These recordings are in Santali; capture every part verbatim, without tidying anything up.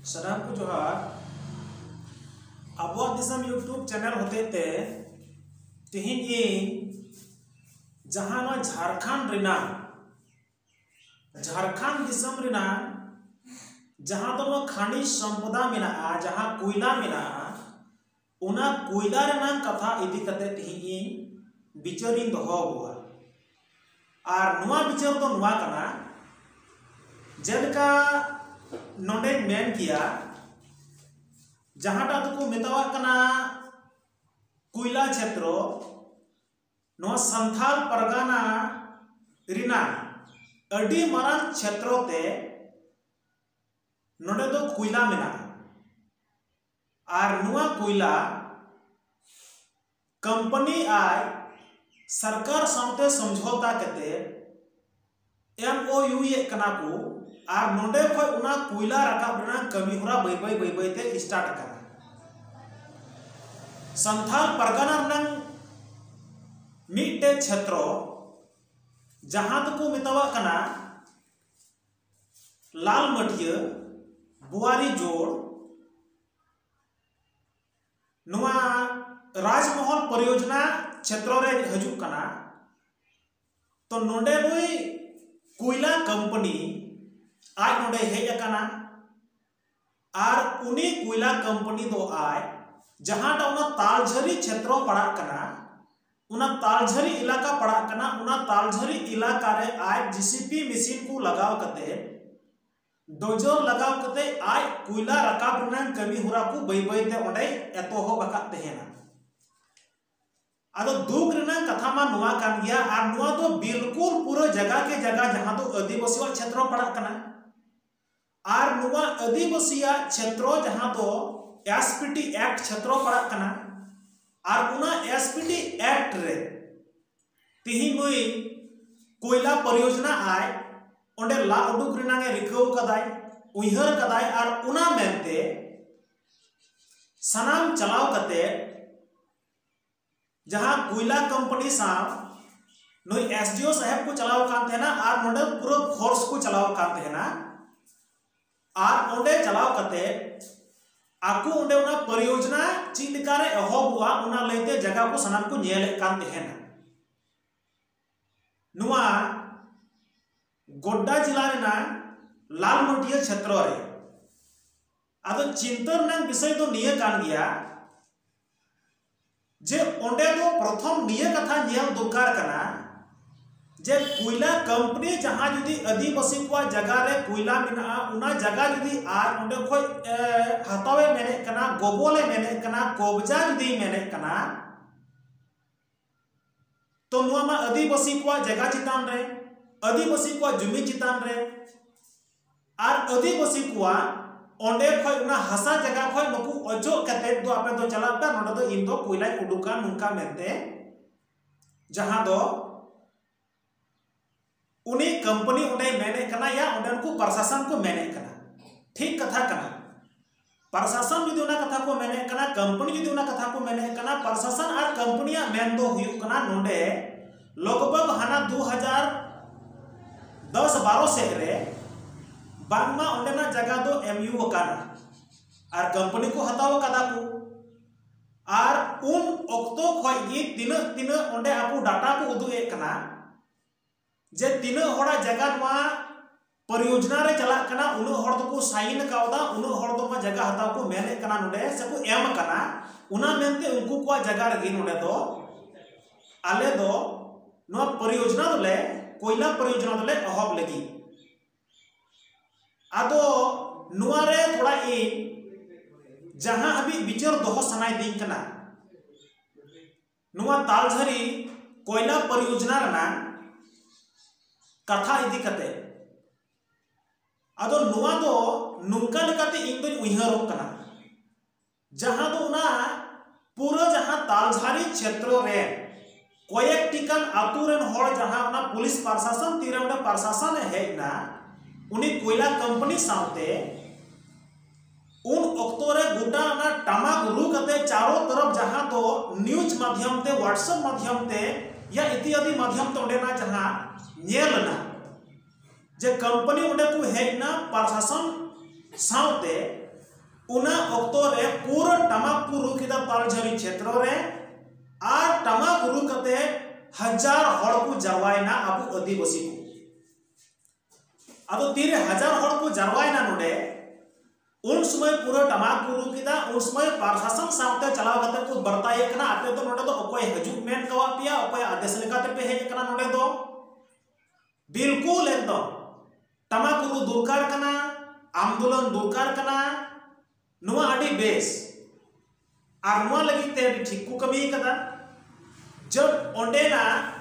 ᱥᱟᱱᱟᱢ ᱠᱚ ᱡᱚᱦᱟᱨ᱾ ᱟᱵᱚᱣᱟᱜ ᱫᱤᱥᱚᱢ YouTube ᱪᱮᱱᱮᱞ ᱦᱚᱛᱮᱡ ᱛᱮ ᱛᱮᱦᱮᱧ ᱤᱧ ᱡᱟᱦᱟᱸ ᱱᱚᱣᱟ ᱡᱷᱟᱲᱠᱷᱚᱸᱰ ᱨᱮᱱᱟᱜ, ᱡᱷᱟᱲᱠᱷᱚᱸᱰ ᱫᱤᱥᱚᱢ ᱨᱮᱱᱟᱜ ᱡᱟᱦᱟᱸ ᱫᱚ ᱱᱚᱣᱟ ᱠᱷᱟᱱᱤᱡᱽ ᱥᱚᱢᱯᱚᱫᱟ ᱢᱮᱱᱟᱜᱼᱟ, ᱡᱟᱦᱟᱸ ᱠᱚᱭᱞᱟ ᱢᱮᱱᱟᱜᱼᱟ, ᱚᱱᱟ ᱠᱚᱭᱞᱟ ᱨᱮᱱᱟᱜ ᱠᱟᱛᱷᱟ ᱤᱫᱤ ᱠᱟᱛᱮ ᱛᱮᱦᱮᱧ ᱤᱧ ᱵᱤᱪᱟᱹᱨᱤᱧ ᱫᱚᱦᱚ ᱟᱠᱟᱫᱟ᱾ ᱟᱨ ᱱᱚᱣᱟ ᱵᱤᱪᱟᱹᱨ ᱫᱚ ᱱᱚᱣᱟ ᱠᱟᱱᱟ, ᱡᱮᱞᱮᱠᱟ ᱱᱚᱰᱮᱧ ᱢᱮᱱ ᱠᱮᱭᱟ, ᱡᱟᱦᱟᱸᱴᱟᱜ ᱫᱚᱠᱚ ᱢᱮᱛᱟᱣᱟᱜ ᱠᱟᱱᱟ ᱠᱚᱭᱞᱟ ᱪᱷᱮᱛᱨᱚ, ᱱᱚᱣᱟ ᱥᱟᱱᱛᱷᱟᱞ ᱯᱟᱨᱜᱟᱱᱟ ᱨᱮᱱᱟᱜ ᱟᱹᱰᱤ ᱢᱟᱨᱟᱝ ᱪᱷᱮᱛᱨᱚ ᱛᱮ ᱱᱚᱰᱮ ᱫᱚ ᱠᱚᱭᱞᱟ ᱢᱮᱱᱟᱜᱼᱟ᱾ ᱟᱨ ᱱᱚᱣᱟ ᱠᱚᱭᱞᱟ ᱠᱳᱢᱯᱟᱱᱤ ᱟᱡ ᱥᱚᱨᱠᱟᱨ ᱥᱟᱶᱛᱮ ᱥᱚᱢᱡᱷᱚᱛᱟ ᱠᱟᱛᱮ MOU ᱭᱮᱫ ᱠᱟᱱᱟ ᱠᱚ, ᱟᱨ ᱱᱚᱰᱮ ᱠᱷᱚᱱ ᱚᱱᱟ ᱠᱚᱭᱞᱟ ᱨᱟᱠᱟᱵ ᱨᱮᱱᱟᱜ ᱠᱟᱹᱢᱤ ᱦᱚᱨᱟ ᱵᱟᱹᱭ ᱵᱟᱹᱭ ᱵᱟᱹᱭ ᱵᱟᱹᱭ ᱛᱮ ᱥᱴᱟᱨᱴ ᱟᱠᱟᱱᱟ᱾ ᱥᱟᱱᱛᱷᱟᱞ ᱯᱟᱨᱜᱟᱱᱟ ᱨᱮᱱᱟᱜ ᱢᱤᱫᱴᱮᱡ ᱪᱷᱮᱛᱨᱚ, ᱡᱟᱦᱟᱸ ᱫᱚᱠᱚ ᱢᱮᱛᱟᱣᱟᱜ ᱠᱟᱱᱟ ᱞᱟᱞ ᱢᱟᱹᱴᱤᱭᱟᱹ, ᱵᱩᱣᱟᱨᱤ ᱡᱳᱲ, ᱱᱚᱣᱟ ᱨᱟᱡᱽᱢᱚᱦᱚᱞ ᱯᱚᱨᱤᱭᱳᱡᱚᱱᱟ ᱪᱷᱮᱛᱨᱚ ᱨᱮ ᱦᱤᱡᱩᱜ ᱠᱟᱱᱟ᱾ ᱛᱚ ᱱᱚᱰᱮ ᱱᱩᱭ ᱠᱚᱭᱞᱟ ᱠᱳᱢᱯᱟᱱᱤ ᱟᱡ ᱱᱚᱰᱮ ᱦᱮᱡ ᱟᱠᱟᱱᱟ᱾ ᱟᱨ ᱩᱱᱤ ᱠᱚᱭᱞᱟ ᱠᱳᱢᱯᱟᱱᱤ ᱫᱚ ᱟᱡ ᱡᱟᱦᱟᱸᱴᱟᱜ ᱚᱱᱟ ᱛᱟᱞᱡᱷᱟᱹᱨᱤ ᱪᱷᱮᱛᱨᱚ ᱯᱟᱲᱟᱜ ᱠᱟᱱᱟ, ᱚᱱᱟ ᱛᱟᱞᱡᱷᱟᱹᱨᱤ ᱮᱞᱟᱠᱟ ᱯᱟᱲᱟᱜ ᱠᱟᱱᱟ, ᱚᱱᱟ ᱛᱟᱞᱡᱷᱟᱹᱨᱤ ᱮᱞᱟᱠᱟ ᱨᱮ ᱟᱡ JCB ᱢᱮᱥᱤᱱ ᱠᱚ ᱞᱟᱜᱟᱣ ᱠᱟᱛᱮ, ᱰᱚᱡᱚᱨ ᱞᱟᱜᱟᱣ ᱠᱟᱛᱮ ᱟᱡ ᱠᱚᱭᱞᱟ ᱨᱟᱠᱟᱵ ᱨᱮᱱᱟᱜ ᱠᱟᱹᱢᱤ ᱦᱚᱨᱟ ᱠᱚ ᱵᱟᱹᱭ ᱵᱟᱹᱭ ᱛᱮ ᱚᱸᱰᱮ ᱮᱛᱚᱦᱚᱵ ᱟᱠᱟᱫ ᱛᱟᱦᱮᱱᱟ᱾ ᱟᱫᱚ ᱫᱩᱠ ᱨᱮᱱᱟᱜ ᱠᱟᱛᱷᱟ ᱢᱟ ᱱᱚᱣᱟ ᱠᱟᱱ ᱜᱮᱭᱟ, ᱟᱨ ᱱᱚᱣᱟ ᱫᱚ ᱵᱤᱞᱠᱩᱞ ᱯᱩᱨᱟᱹ ᱡᱟᱭᱜᱟ ᱠᱮ ᱡᱟᱭᱜᱟ ᱡᱟᱦᱟᱸ ᱫᱚ ᱟᱹᱫᱤᱵᱟᱹᱥᱤᱭᱟᱜ ᱪᱷᱮᱛᱨᱚ ᱯᱟᱲᱟᱜ ᱠᱟᱱᱟ᱾ ᱟᱨ ᱱᱚᱣᱟ ᱟᱹᱫᱤᱵᱟᱹᱥᱤᱭᱟᱜ ᱪᱷᱮᱛᱨᱚ ᱡᱟᱦᱟᱸ ᱫᱚ SPT Act ᱪᱷᱮᱛᱨᱚ ᱯᱟᱲᱟᱜ ᱠᱟᱱᱟ, ᱟᱨ ᱚᱱᱟ SPT Act ᱨᱮ ᱛᱤᱦᱤᱧ ᱱᱩᱭ ᱠᱚᱭᱞᱟ ᱯᱚᱨᱤᱭᱳᱡᱚᱱᱟ ᱟᱭ ᱚᱸᱰᱮ ᱞᱟ ᱩᱰᱩᱠ ᱨᱮᱱᱟᱜ ᱮ ᱨᱤᱠᱟᱹᱣ ᱠᱟᱫᱟᱭ, ᱩᱭᱦᱟᱹᱨ ᱠᱟᱫᱟᱭ, ᱟᱨ ᱚᱱᱟ ᱢᱮᱱᱛᱮ ᱥᱟᱱᱟᱢ ᱪᱟᱞᱟᱣ ᱠᱟᱛᱮ ᱡᱟᱦᱟᱸ ᱠᱚᱭᱞᱟ ᱠᱳᱢᱯᱟᱱᱤ ᱥᱟᱶ ᱱᱩᱭ SDO ᱥᱟᱦᱮᱵ ᱠᱚ ᱪᱟᱞᱟᱣ ᱟᱠᱟᱱ ᱛᱟᱦᱮᱱᱟ ᱟᱨ ᱱᱚᱰᱮ ᱯᱩᱨᱟᱹ ᱯᱷᱳᱨᱥ ᱠᱚ ᱪᱟᱞᱟᱣ ᱟᱠᱟᱱ ᱛᱟᱦᱮᱱᱟ᱾ ᱟᱨ ᱚᱸᱰᱮ ᱪᱟᱞᱟᱣ ᱠᱟᱛᱮ ᱟᱠᱚ ᱚᱸᱰᱮ ᱚᱱᱟ ᱯᱚᱨᱤᱭᱳᱡᱽᱱᱟ ᱪᱮᱫ ᱞᱮᱠᱟᱨᱮ ᱮᱦᱚᱵᱚᱜᱼᱟ, ᱚᱱᱟ ᱞᱟᱹᱭᱛᱮ ᱡᱟᱭᱜᱟ ᱠᱚ ᱥᱟᱱᱟᱢ ᱠᱚ ᱧᱮᱞᱮᱫ ᱠᱟᱱ ᱛᱟᱦᱮᱱᱟ᱾ ᱱᱚᱣᱟ ᱜᱳᱰᱰᱟ ᱡᱮᱞᱟ ᱨᱮᱱᱟᱜ ᱞᱟᱞᱢᱟᱹᱴᱤᱭᱟᱹ ᱪᱷᱮᱛᱨᱚ ᱨᱮ᱾ ᱟᱫᱚ ᱪᱤᱱᱛᱟᱹ ᱨᱮᱱᱟᱜ ᱵᱤᱥᱚᱭ ᱫᱚ ᱱᱤᱭᱟᱹ ᱠᱟᱱ ᱜᱮᱭᱟ ᱡᱮ ᱚᱸᱰᱮ ᱫᱚ ᱯᱨᱚᱛᱷᱚᱢ ᱱᱤᱭᱟᱹ ᱠᱟᱛᱷᱟ ᱧᱮᱞ ᱫᱚᱨᱠᱟᱨ ᱠᱟᱱᱟ ᱡᱮ ᱠᱚᱭᱞᱟ ᱠᱳᱢᱯᱟᱱᱤ ᱡᱟᱦᱟᱸ ᱡᱩᱫᱤ ᱟᱹᱫᱤᱵᱟᱹᱥᱤ ᱠᱚᱣᱟᱜ ᱡᱟᱭᱜᱟ ᱨᱮ ᱠᱚᱭᱞᱟ ᱢᱮᱱᱟᱜᱼᱟ, ᱚᱱᱟ ᱡᱟᱭᱜᱟ ᱡᱩᱫᱤ ᱟᱨ ᱚᱸᱰᱮ ᱠᱷᱚᱡ, ᱮ, ᱦᱟᱛᱟᱣᱮ ᱢᱮᱱᱮᱫ ᱠᱟᱱᱟ, ᱜᱚᱵᱚᱞᱮ ᱢᱮᱱᱮᱫ ᱠᱟᱱᱟ, ᱠᱚᱵᱡᱟ ᱡᱩᱫᱤᱭ ᱢᱮᱱᱮᱫ ᱠᱟᱱᱟ, ᱛᱚ ᱱᱚᱣᱟ ᱢᱟ ᱟᱹᱫᱤᱵᱟᱹᱥᱤ ᱠᱚᱣᱟᱜ ᱡᱟᱭᱜᱟ ᱪᱮᱛᱟᱱ ᱨᱮ, ᱟᱹᱫᱤᱵᱟᱹᱥᱤ ᱠᱚᱣᱟᱜ ᱡᱩᱢᱤ ᱪᱮᱛᱟᱱ ᱨᱮ, ᱟᱨ ᱟᱹᱫᱤᱵᱟᱹᱥᱤ ᱠᱚᱣᱟᱜ ᱚᱸᱰᱮ ᱠᱷᱚᱡ, ᱚᱱᱟ ᱦᱟᱥᱟ ᱡᱟᱭᱜᱟ ᱠᱷᱚᱡ ᱱᱩᱠᱩ ᱚᱪᱚᱜ ᱠᱟᱛᱮ ᱫᱚ ᱟᱯᱮ ᱫᱚ ᱪᱟᱞᱟᱜ ᱯᱮ, ᱱᱚᱰᱮ ᱫᱚ ᱤᱧ ᱫᱚ ᱠᱚᱭᱞᱟᱧ ᱩᱰᱩᱠᱟ ᱱᱚᱝᱠᱟ ᱢᱮᱱᱛᱮ, ᱡᱟᱦᱟᱸ ᱫᱚ ᱩᱱᱤ ᱠᱳᱢᱯᱟᱱᱤ ᱚᱸᱰᱮᱭ ᱢᱮᱱᱮᱫ ᱠᱟᱱᱟ ᱭᱟ ᱚᱸᱰᱮᱱ ᱠᱚ ᱯᱨᱚᱥᱟᱥᱚᱱ ᱠᱚ ᱢᱮᱱᱮᱫ ᱠᱟᱱᱟ᱾ ᱴᱷᱤᱠ ᱠᱟᱛᱷᱟ ᱠᱟᱱᱟ᱾ ᱯᱨᱚᱥᱟᱥᱚᱱ ᱡᱩᱫᱤ ᱚᱱᱟ ᱠᱟᱛᱷᱟ ᱠᱚ ᱢᱮᱱᱮᱫ ᱠᱟᱱᱟ, ᱠᱳᱢᱯᱟᱱᱤ ᱡᱩᱫᱤ ᱚᱱᱟ ᱠᱟᱛᱷᱟ ᱠᱚ ᱢᱮᱱᱮᱫ ᱠᱟᱱᱟ, ᱯᱨᱚᱥᱟᱥᱚᱱ ᱟᱨ ᱠᱳᱢᱯᱟᱱᱤᱭᱟᱜ ᱢᱮᱱ ᱫᱚ ᱦᱩᱭᱩᱜ ᱠᱟᱱᱟ ᱱᱚᱰᱮ ᱞᱚᱜᱽᱵᱷᱚᱜᱽ ᱦᱟᱱᱟ ᱫᱩ ᱦᱟᱡᱟᱨ ᱫᱚᱥ ᱵᱟᱨᱚ ᱥᱮᱫ ᱨᱮ ᱵᱟᱝᱢᱟ ᱚᱸᱰᱮᱱᱟᱜ ᱡᱟᱭᱜᱟ ᱫᱚ ᱮᱢ ᱭᱩ ᱟᱠᱟᱱᱟ ᱟᱨ ᱠᱳᱢᱯᱟᱱᱤ ᱠᱚ ᱦᱟᱛᱟᱣ ᱟᱠᱟᱫᱟ ᱠᱚ᱾ ᱟᱨ ᱩᱱ ᱚᱠᱛᱚ ᱠᱷᱚᱡ ᱜᱮ ᱛᱤᱱᱟᱹᱜ ᱛᱤᱱᱟᱹᱜ ᱚᱸᱰᱮ ᱟᱠᱚ ᱰᱟᱴᱟ ᱠᱚ ᱩᱫᱩᱜ ᱮᱫ ᱠᱟᱱᱟ ᱡᱮ ᱛᱤᱱᱟᱹᱜ ᱦᱚᱲᱟᱜ ᱡᱟᱭᱜᱟ ᱱᱚᱣᱟ ᱯᱚᱨᱤᱭᱳᱡᱽᱱᱟ ᱨᱮ ᱪᱟᱞᱟᱜ ᱠᱟᱱᱟ, ᱩᱱᱟᱹᱜ ᱦᱚᱲ ᱫᱚᱠᱚ ᱥᱟᱭᱤᱱ ᱠᱟᱣᱫᱟ, ᱩᱱᱟᱹᱜ ᱦᱚᱲ ᱫᱚ ᱱᱚᱣᱟ ᱡᱟᱭᱜᱟ ᱦᱟᱛᱟᱣ ᱠᱚ ᱢᱮᱱᱮᱫ ᱠᱟᱱᱟ ᱱᱚᱰᱮ ᱥᱮᱠᱚ ᱮᱢ ᱟᱠᱟᱱᱟ᱾ ᱚᱱᱟ ᱢᱮᱱᱛᱮ ᱩᱱᱠᱩ ᱠᱚᱣᱟᱜ ᱡᱟᱭᱜᱟ ᱨᱮᱜᱮ ᱱᱚᱰᱮ ᱫᱚ ᱟᱞᱮ ᱫᱚ ᱱᱚᱣᱟ ᱯᱚᱨᱤᱭᱳᱡᱽᱱᱟ ᱫᱚᱞᱮ, ᱠᱚᱭᱞᱟ ᱯᱚᱨᱤᱭᱳᱡᱽᱱᱟ ᱫᱚᱞᱮ ᱮᱦᱚᱵ ᱞᱟᱹᱜᱤᱫ᱾ ᱟᱫᱚ ᱱᱚᱣᱟ ᱨᱮ ᱛᱷᱚᱲᱟ ᱤᱧ ᱡᱟᱦᱟᱸ ᱦᱟᱹᱵᱤᱡ ᱵᱤᱪᱟᱹᱨ ᱫᱚᱦᱚ ᱥᱟᱱᱟᱭᱮᱫᱤᱧ ᱠᱟᱱᱟ, ᱱᱚᱣᱟ ᱛᱟᱞᱡᱷᱟᱨᱤ ᱠᱚᱭᱞᱟ ᱯᱚᱨᱤᱭᱳᱡᱽᱱᱟ ᱨᱮᱱᱟᱜ ᱠᱟᱛᱷᱟ ᱤᱫᱤ ᱠᱟᱛᱮ, ᱟᱫᱚ ᱱᱚᱣᱟ ᱫᱚ ᱱᱚᱝᱠᱟ ᱞᱮᱠᱟᱛᱮ ᱤᱧ ᱫᱚᱧ ᱩᱭᱦᱟᱹᱨᱚᱜ ᱠᱟᱱᱟ, ᱡᱟᱦᱟᱸ ᱫᱚ ᱚᱱᱟ ᱯᱩᱨᱟᱹ ᱡᱟᱦᱟᱸ ᱛᱟᱞᱡᱷᱟᱨᱤ ᱪᱷᱮᱛᱨᱚ ᱨᱮ ᱠᱚᱭᱮᱠᱴᱤ ᱜᱟᱱ ᱟᱛᱳ ᱨᱮᱱ ᱦᱚᱲ ᱡᱟᱦᱟᱸ ᱚᱱᱟ ᱯᱩᱞᱤᱥ ᱯᱨᱚᱥᱟᱥᱚᱱ ᱛᱤᱨᱮ ᱚᱸᱰᱮ ᱯᱨᱚᱥᱟᱥᱚᱱ ᱮ ᱦᱮᱡ ᱮᱱᱟ, ᱩᱱᱤ ᱠᱚᱭᱞᱟ ᱠᱳᱢᱯᱟᱱᱤ ᱥᱟᱶᱛᱮ ᱩᱱ ᱚᱠᱛᱚ ᱨᱮ ᱜᱚᱴᱟ ᱚᱱᱟ ᱴᱟᱢᱟᱠ ᱨᱩ ᱠᱟᱛᱮ ᱪᱟᱨᱚ ᱛᱚᱨᱚᱯ ᱡᱟᱦᱟᱸ ᱫᱚ ᱱᱤᱭᱩᱡᱽ ᱢᱟᱫᱽᱫᱷᱚᱢ ᱛᱮ, WhatsApp ᱢᱟᱫᱽᱫᱷᱚᱢ ᱛᱮ ᱭᱟ ᱤᱛᱭᱟᱫᱤ ᱢᱟᱫᱽᱫᱷᱚᱢ ᱛᱮ ᱚᱸᱰᱮᱱᱟᱜ ᱡᱟᱦᱟᱸ ᱧᱮᱞ ᱮᱱᱟ ᱡᱮ ᱠᱳᱢᱯᱟᱱᱤ ᱚᱸᱰᱮ ᱠᱚ ᱦᱮᱡ ᱮᱱᱟ, ᱯᱨᱚᱥᱟᱥᱚᱱ ᱥᱟᱶᱛᱮ ᱚᱱᱟ ᱚᱠᱛᱚ ᱨᱮ ᱯᱩᱨᱟᱹ ᱴᱟᱢᱟᱠ ᱠᱚ ᱨᱩ ᱠᱮᱫᱟ ᱛᱟᱞᱡᱷᱟᱹᱨᱤ ᱪᱷᱮᱛᱨᱚ ᱨᱮ, ᱟᱨ ᱴᱟᱢᱟᱠ ᱨᱩ ᱠᱟᱛᱮ ᱦᱟᱡᱟᱨ ᱦᱚᱲ ᱠᱚ ᱡᱟᱨᱣᱟᱭᱮᱱᱟ ᱟᱵᱚ ᱟᱹᱫᱤᱵᱟᱹᱥᱤ ᱠᱚ᱾ ᱟᱫᱚ ᱛᱤᱨᱮ ᱦᱟᱡᱟᱨ ᱦᱚᱲ ᱠᱚ ᱡᱟᱨᱣᱟᱭᱮᱱᱟ ᱱᱚᱰᱮ, ᱩᱱ ᱥᱚᱢᱚᱭ ᱯᱩᱨᱟᱹ ᱴᱟᱢᱟᱠ ᱠᱚ ᱨᱩ ᱠᱮᱫᱟ᱾ ᱩᱱ ᱥᱚᱢᱚᱭ ᱯᱨᱚᱥᱟᱥᱚᱱ ᱥᱟᱶᱛᱮ ᱪᱟᱞᱟᱣ ᱠᱟᱛᱮ ᱠᱚ ᱵᱟᱨᱛᱟᱭᱮᱫ ᱠᱟᱱᱟ, ᱟᱯᱮ ᱫᱚ ᱱᱚᱰᱮ ᱫᱚ ᱚᱠᱚᱭ ᱦᱤᱡᱩᱜ ᱢᱮᱱ ᱠᱟᱣᱟᱫ ᱯᱮᱭᱟ, ᱚᱠᱚᱭᱟᱜ ᱟᱫᱮᱥ ᱞᱮᱠᱟᱛᱮ ᱯᱮ ᱦᱮᱡ ᱟᱠᱟᱱᱟ ᱱᱚᱰᱮ ᱫᱚ? ᱵᱤᱞᱠᱩᱞ ᱮᱠᱫᱚᱢ ᱴᱟᱢᱟᱠ ᱨᱩ ᱫᱚᱨᱠᱟᱨ ᱠᱟᱱᱟ, ᱟᱱᱫᱳᱞᱚᱱ ᱫᱚᱨᱠᱟᱨ ᱠᱟᱱᱟ, ᱱᱚᱣᱟ ᱟᱹᱰᱤ ᱵᱮᱥ᱾ ᱟᱨ ᱱᱚᱣᱟ ᱞᱟᱹᱜᱤᱫ ᱛᱮ ᱟᱹᱰᱤ ᱴᱷᱤᱠ ᱠᱚ ᱠᱟᱹᱢᱤ ᱠᱟᱫᱟ᱾ ᱡᱟᱵ ᱚᱸᱰᱮᱱᱟᱜ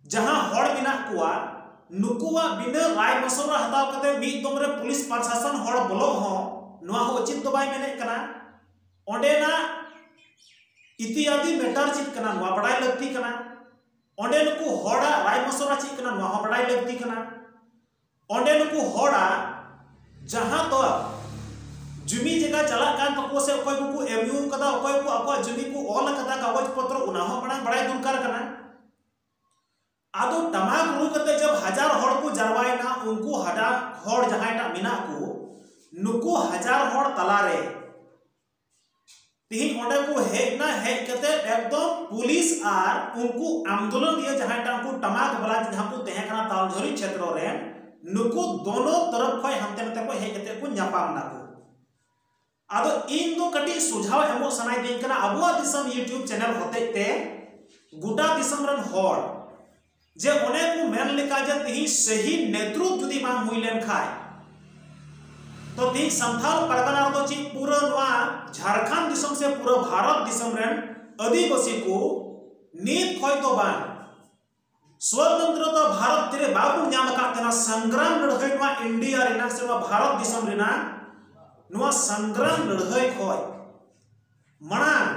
ᱡᱟᱦᱟᱸ ᱦᱚᱲ ᱢᱮᱱᱟᱜ ᱠᱚᱣᱟ, ᱱᱩᱠᱩᱣᱟᱜ ᱵᱤᱱᱟᱹ ᱨᱟᱭ ᱢᱚᱥᱚᱨᱟ ᱦᱟᱛᱟᱣ ᱠᱟᱛᱮ ᱢᱤᱫ ᱫᱚᱢ ᱨᱮ ᱯᱩᱞᱤᱥ ᱯᱨᱚᱥᱟᱥᱚᱱ ᱦᱚᱲ ᱵᱚᱞᱚᱜ ᱦᱚᱸ ᱱᱚᱣᱟ ᱦᱚᱸ ᱩᱪᱤᱛ ᱫᱚ ᱵᱟᱭ ᱢᱮᱱᱮᱫ ᱠᱟᱱᱟ᱾ ᱚᱸᱰᱮᱱᱟᱜ ᱤᱛᱤᱭᱟᱫᱤ ᱢᱮᱴᱟᱨ ᱪᱮᱫ ᱠᱟᱱᱟ, ᱱᱚᱣᱟ ᱵᱟᱰᱟᱭ ᱞᱟᱹᱠᱛᱤ ᱠᱟᱱᱟ᱾ ᱚᱸᱰᱮ ᱱᱩᱠᱩ ᱦᱚᱲᱟᱜ ᱨᱟᱭ ᱢᱚᱥᱚᱨᱟ ᱪᱮᱫ ᱠᱟᱱᱟ, ᱱᱚᱣᱟ ᱦᱚᱸ ᱵᱟᱰᱟᱭ ᱞᱟᱹᱠᱛᱤ ᱠᱟᱱᱟ᱾ ᱚᱸᱰᱮ ᱱᱩᱠᱩ ᱦᱚᱲᱟᱜ ᱡᱟᱦᱟᱸ ᱫᱚ ᱡᱩᱢᱤ ᱡᱟᱭᱜᱟ ᱪᱟᱞᱟᱜ ᱠᱟᱱ ᱛᱟᱠᱚᱣᱟ ᱥᱮ ᱚᱠᱚᱭ ᱠᱚᱠᱚ ᱮᱢ ᱭᱩ ᱠᱟᱫᱟ, ᱚᱠᱚᱭ ᱠᱚ ᱟᱠᱚᱣᱟᱜ ᱡᱩᱢᱤ ᱠᱚ ᱚᱞ ᱠᱟᱫᱟ ᱠᱟᱜᱚᱡᱽ ᱯᱚᱛᱨᱚ, ᱚᱱᱟ ᱦᱚᱸ ᱢᱟᱲᱟᱝ ᱵᱟᱲᱟᱭ ᱫᱚᱨᱠᱟᱨ ᱠᱟᱱᱟ᱾ ᱟᱫᱚ ᱴᱟᱢᱟᱠ ᱨᱩ ᱠᱟᱛᱮ ᱡᱟᱵ ᱦᱟᱡᱟᱨ ᱦᱚᱲ ᱠᱚ ᱡᱟᱨᱣᱟᱭᱮᱱᱟ, ᱩᱱᱠᱩ ᱦᱟᱡᱟᱨ ᱦᱚᱲ ᱡᱟᱦᱟᱸᱭᱴᱟᱜ ᱢᱮᱱᱟᱜ ᱠᱚ, ᱱᱩᱠᱩ ᱦᱟᱡᱟᱨ ᱦᱚᱲ ᱛᱟᱞᱟᱨᱮ ᱛᱤᱦᱤᱧ ᱚᱸᱰᱮ ᱠᱚ ᱦᱮᱡ ᱮᱱᱟ, ᱦᱮᱡ ᱠᱟᱛᱮ ᱮᱠᱫᱚᱢ ᱯᱩᱞᱤᱥ ᱟᱨ ᱩᱱᱠᱩ ᱟᱱᱫᱳᱞᱚᱱᱤᱭᱟᱹ ᱡᱟᱦᱟᱸᱭᱴᱟᱜ ᱩᱱᱠᱩ ᱴᱟᱢᱟᱠ ᱵᱟᱞᱟ ᱡᱟᱦᱟᱸ ᱠᱚ ᱛᱟᱦᱮᱸ ᱠᱟᱱᱟ ᱛᱟᱞᱡᱷᱟᱹᱨᱤ ᱪᱷᱮᱛᱨᱚ ᱨᱮᱱ, ᱱᱩᱠᱩ ᱫᱚᱱᱚ ᱛᱚᱨᱚᱯ ᱠᱷᱚᱱ ᱦᱟᱱᱛᱮ ᱱᱟᱛᱮ ᱠᱚ ᱦᱮᱡ ᱠᱟᱛᱮ ᱠᱚ ᱧᱟᱯᱟᱢ ᱱᱟᱠᱚ᱾ ᱟᱫᱚ ᱤᱧ ᱫᱚ ᱠᱟᱹᱴᱤᱡ ᱥᱩᱡᱷᱟᱣ ᱮᱢᱚᱜ ᱥᱟᱱᱟᱭᱤᱫᱤᱧ ᱠᱟᱱᱟ ᱟᱵᱚᱣᱟᱜ ᱫᱤᱥᱚᱢ YouTube ᱪᱮᱱᱮᱞ ᱦᱚᱛᱮᱡ ᱛᱮ ᱜᱚᱴᱟ ᱫᱤᱥᱚᱢ ᱨᱮᱱ ᱦᱚᱲ, ᱡᱮ ᱚᱱᱮ ᱠᱚ ᱢᱮᱱ ᱞᱮᱠᱟ ᱡᱮ ᱛᱤᱦᱤᱧ ᱥᱟᱹᱦᱤ ᱱᱮᱛᱨᱩᱛ ᱡᱩᱫᱤ ᱵᱟᱝ ᱦᱩᱭ ᱞᱮᱱ ᱠᱷᱟᱡ, ᱛᱚ ᱛᱤᱦᱤᱧ ᱥᱟᱱᱛᱟᱲ ᱯᱟᱨᱜᱟᱱᱟ ᱨᱮᱫᱚ ᱪᱮᱫ ᱯᱩᱨᱟᱹ ᱱᱚᱣᱟ ᱡᱷᱟᱲᱠᱷᱚᱸᱰ ᱫᱤᱥᱚᱢ ᱥᱮ ᱯᱩᱨᱟᱹ ᱵᱷᱟᱨᱚᱛ ᱫᱤᱥᱚᱢ ᱨᱮᱱ ᱟᱹᱫᱤᱵᱟᱹᱥᱤ ᱠᱚ ᱱᱤᱛ ᱠᱷᱚᱡ ᱫᱚ ᱵᱟᱝ, ᱥᱣᱚᱛᱚᱱᱛᱨᱚᱛᱟ ᱵᱷᱟᱨᱚᱛ ᱛᱤᱨᱮ ᱵᱟᱵᱚᱱ ᱧᱟᱢ ᱟᱠᱟᱫ ᱛᱟᱦᱮᱱᱟ, ᱥᱚᱝᱜᱨᱟᱢ ᱞᱟᱹᱲᱦᱟᱹᱭ ᱱᱚᱣᱟ ᱤᱱᱰᱤᱭᱟ ᱨᱮᱱᱟᱜ ᱥᱮ ᱱᱚᱣᱟ ᱵᱷᱟᱨᱚᱛ ᱫᱤᱥᱚᱢ ᱨᱮᱱᱟᱜ ᱱᱚᱣᱟ ᱥᱚᱝᱜᱨᱟᱢ ᱞᱟᱹᱲᱦᱟᱹᱭ ᱠᱷᱚᱡ ᱢᱟᱲᱟᱝ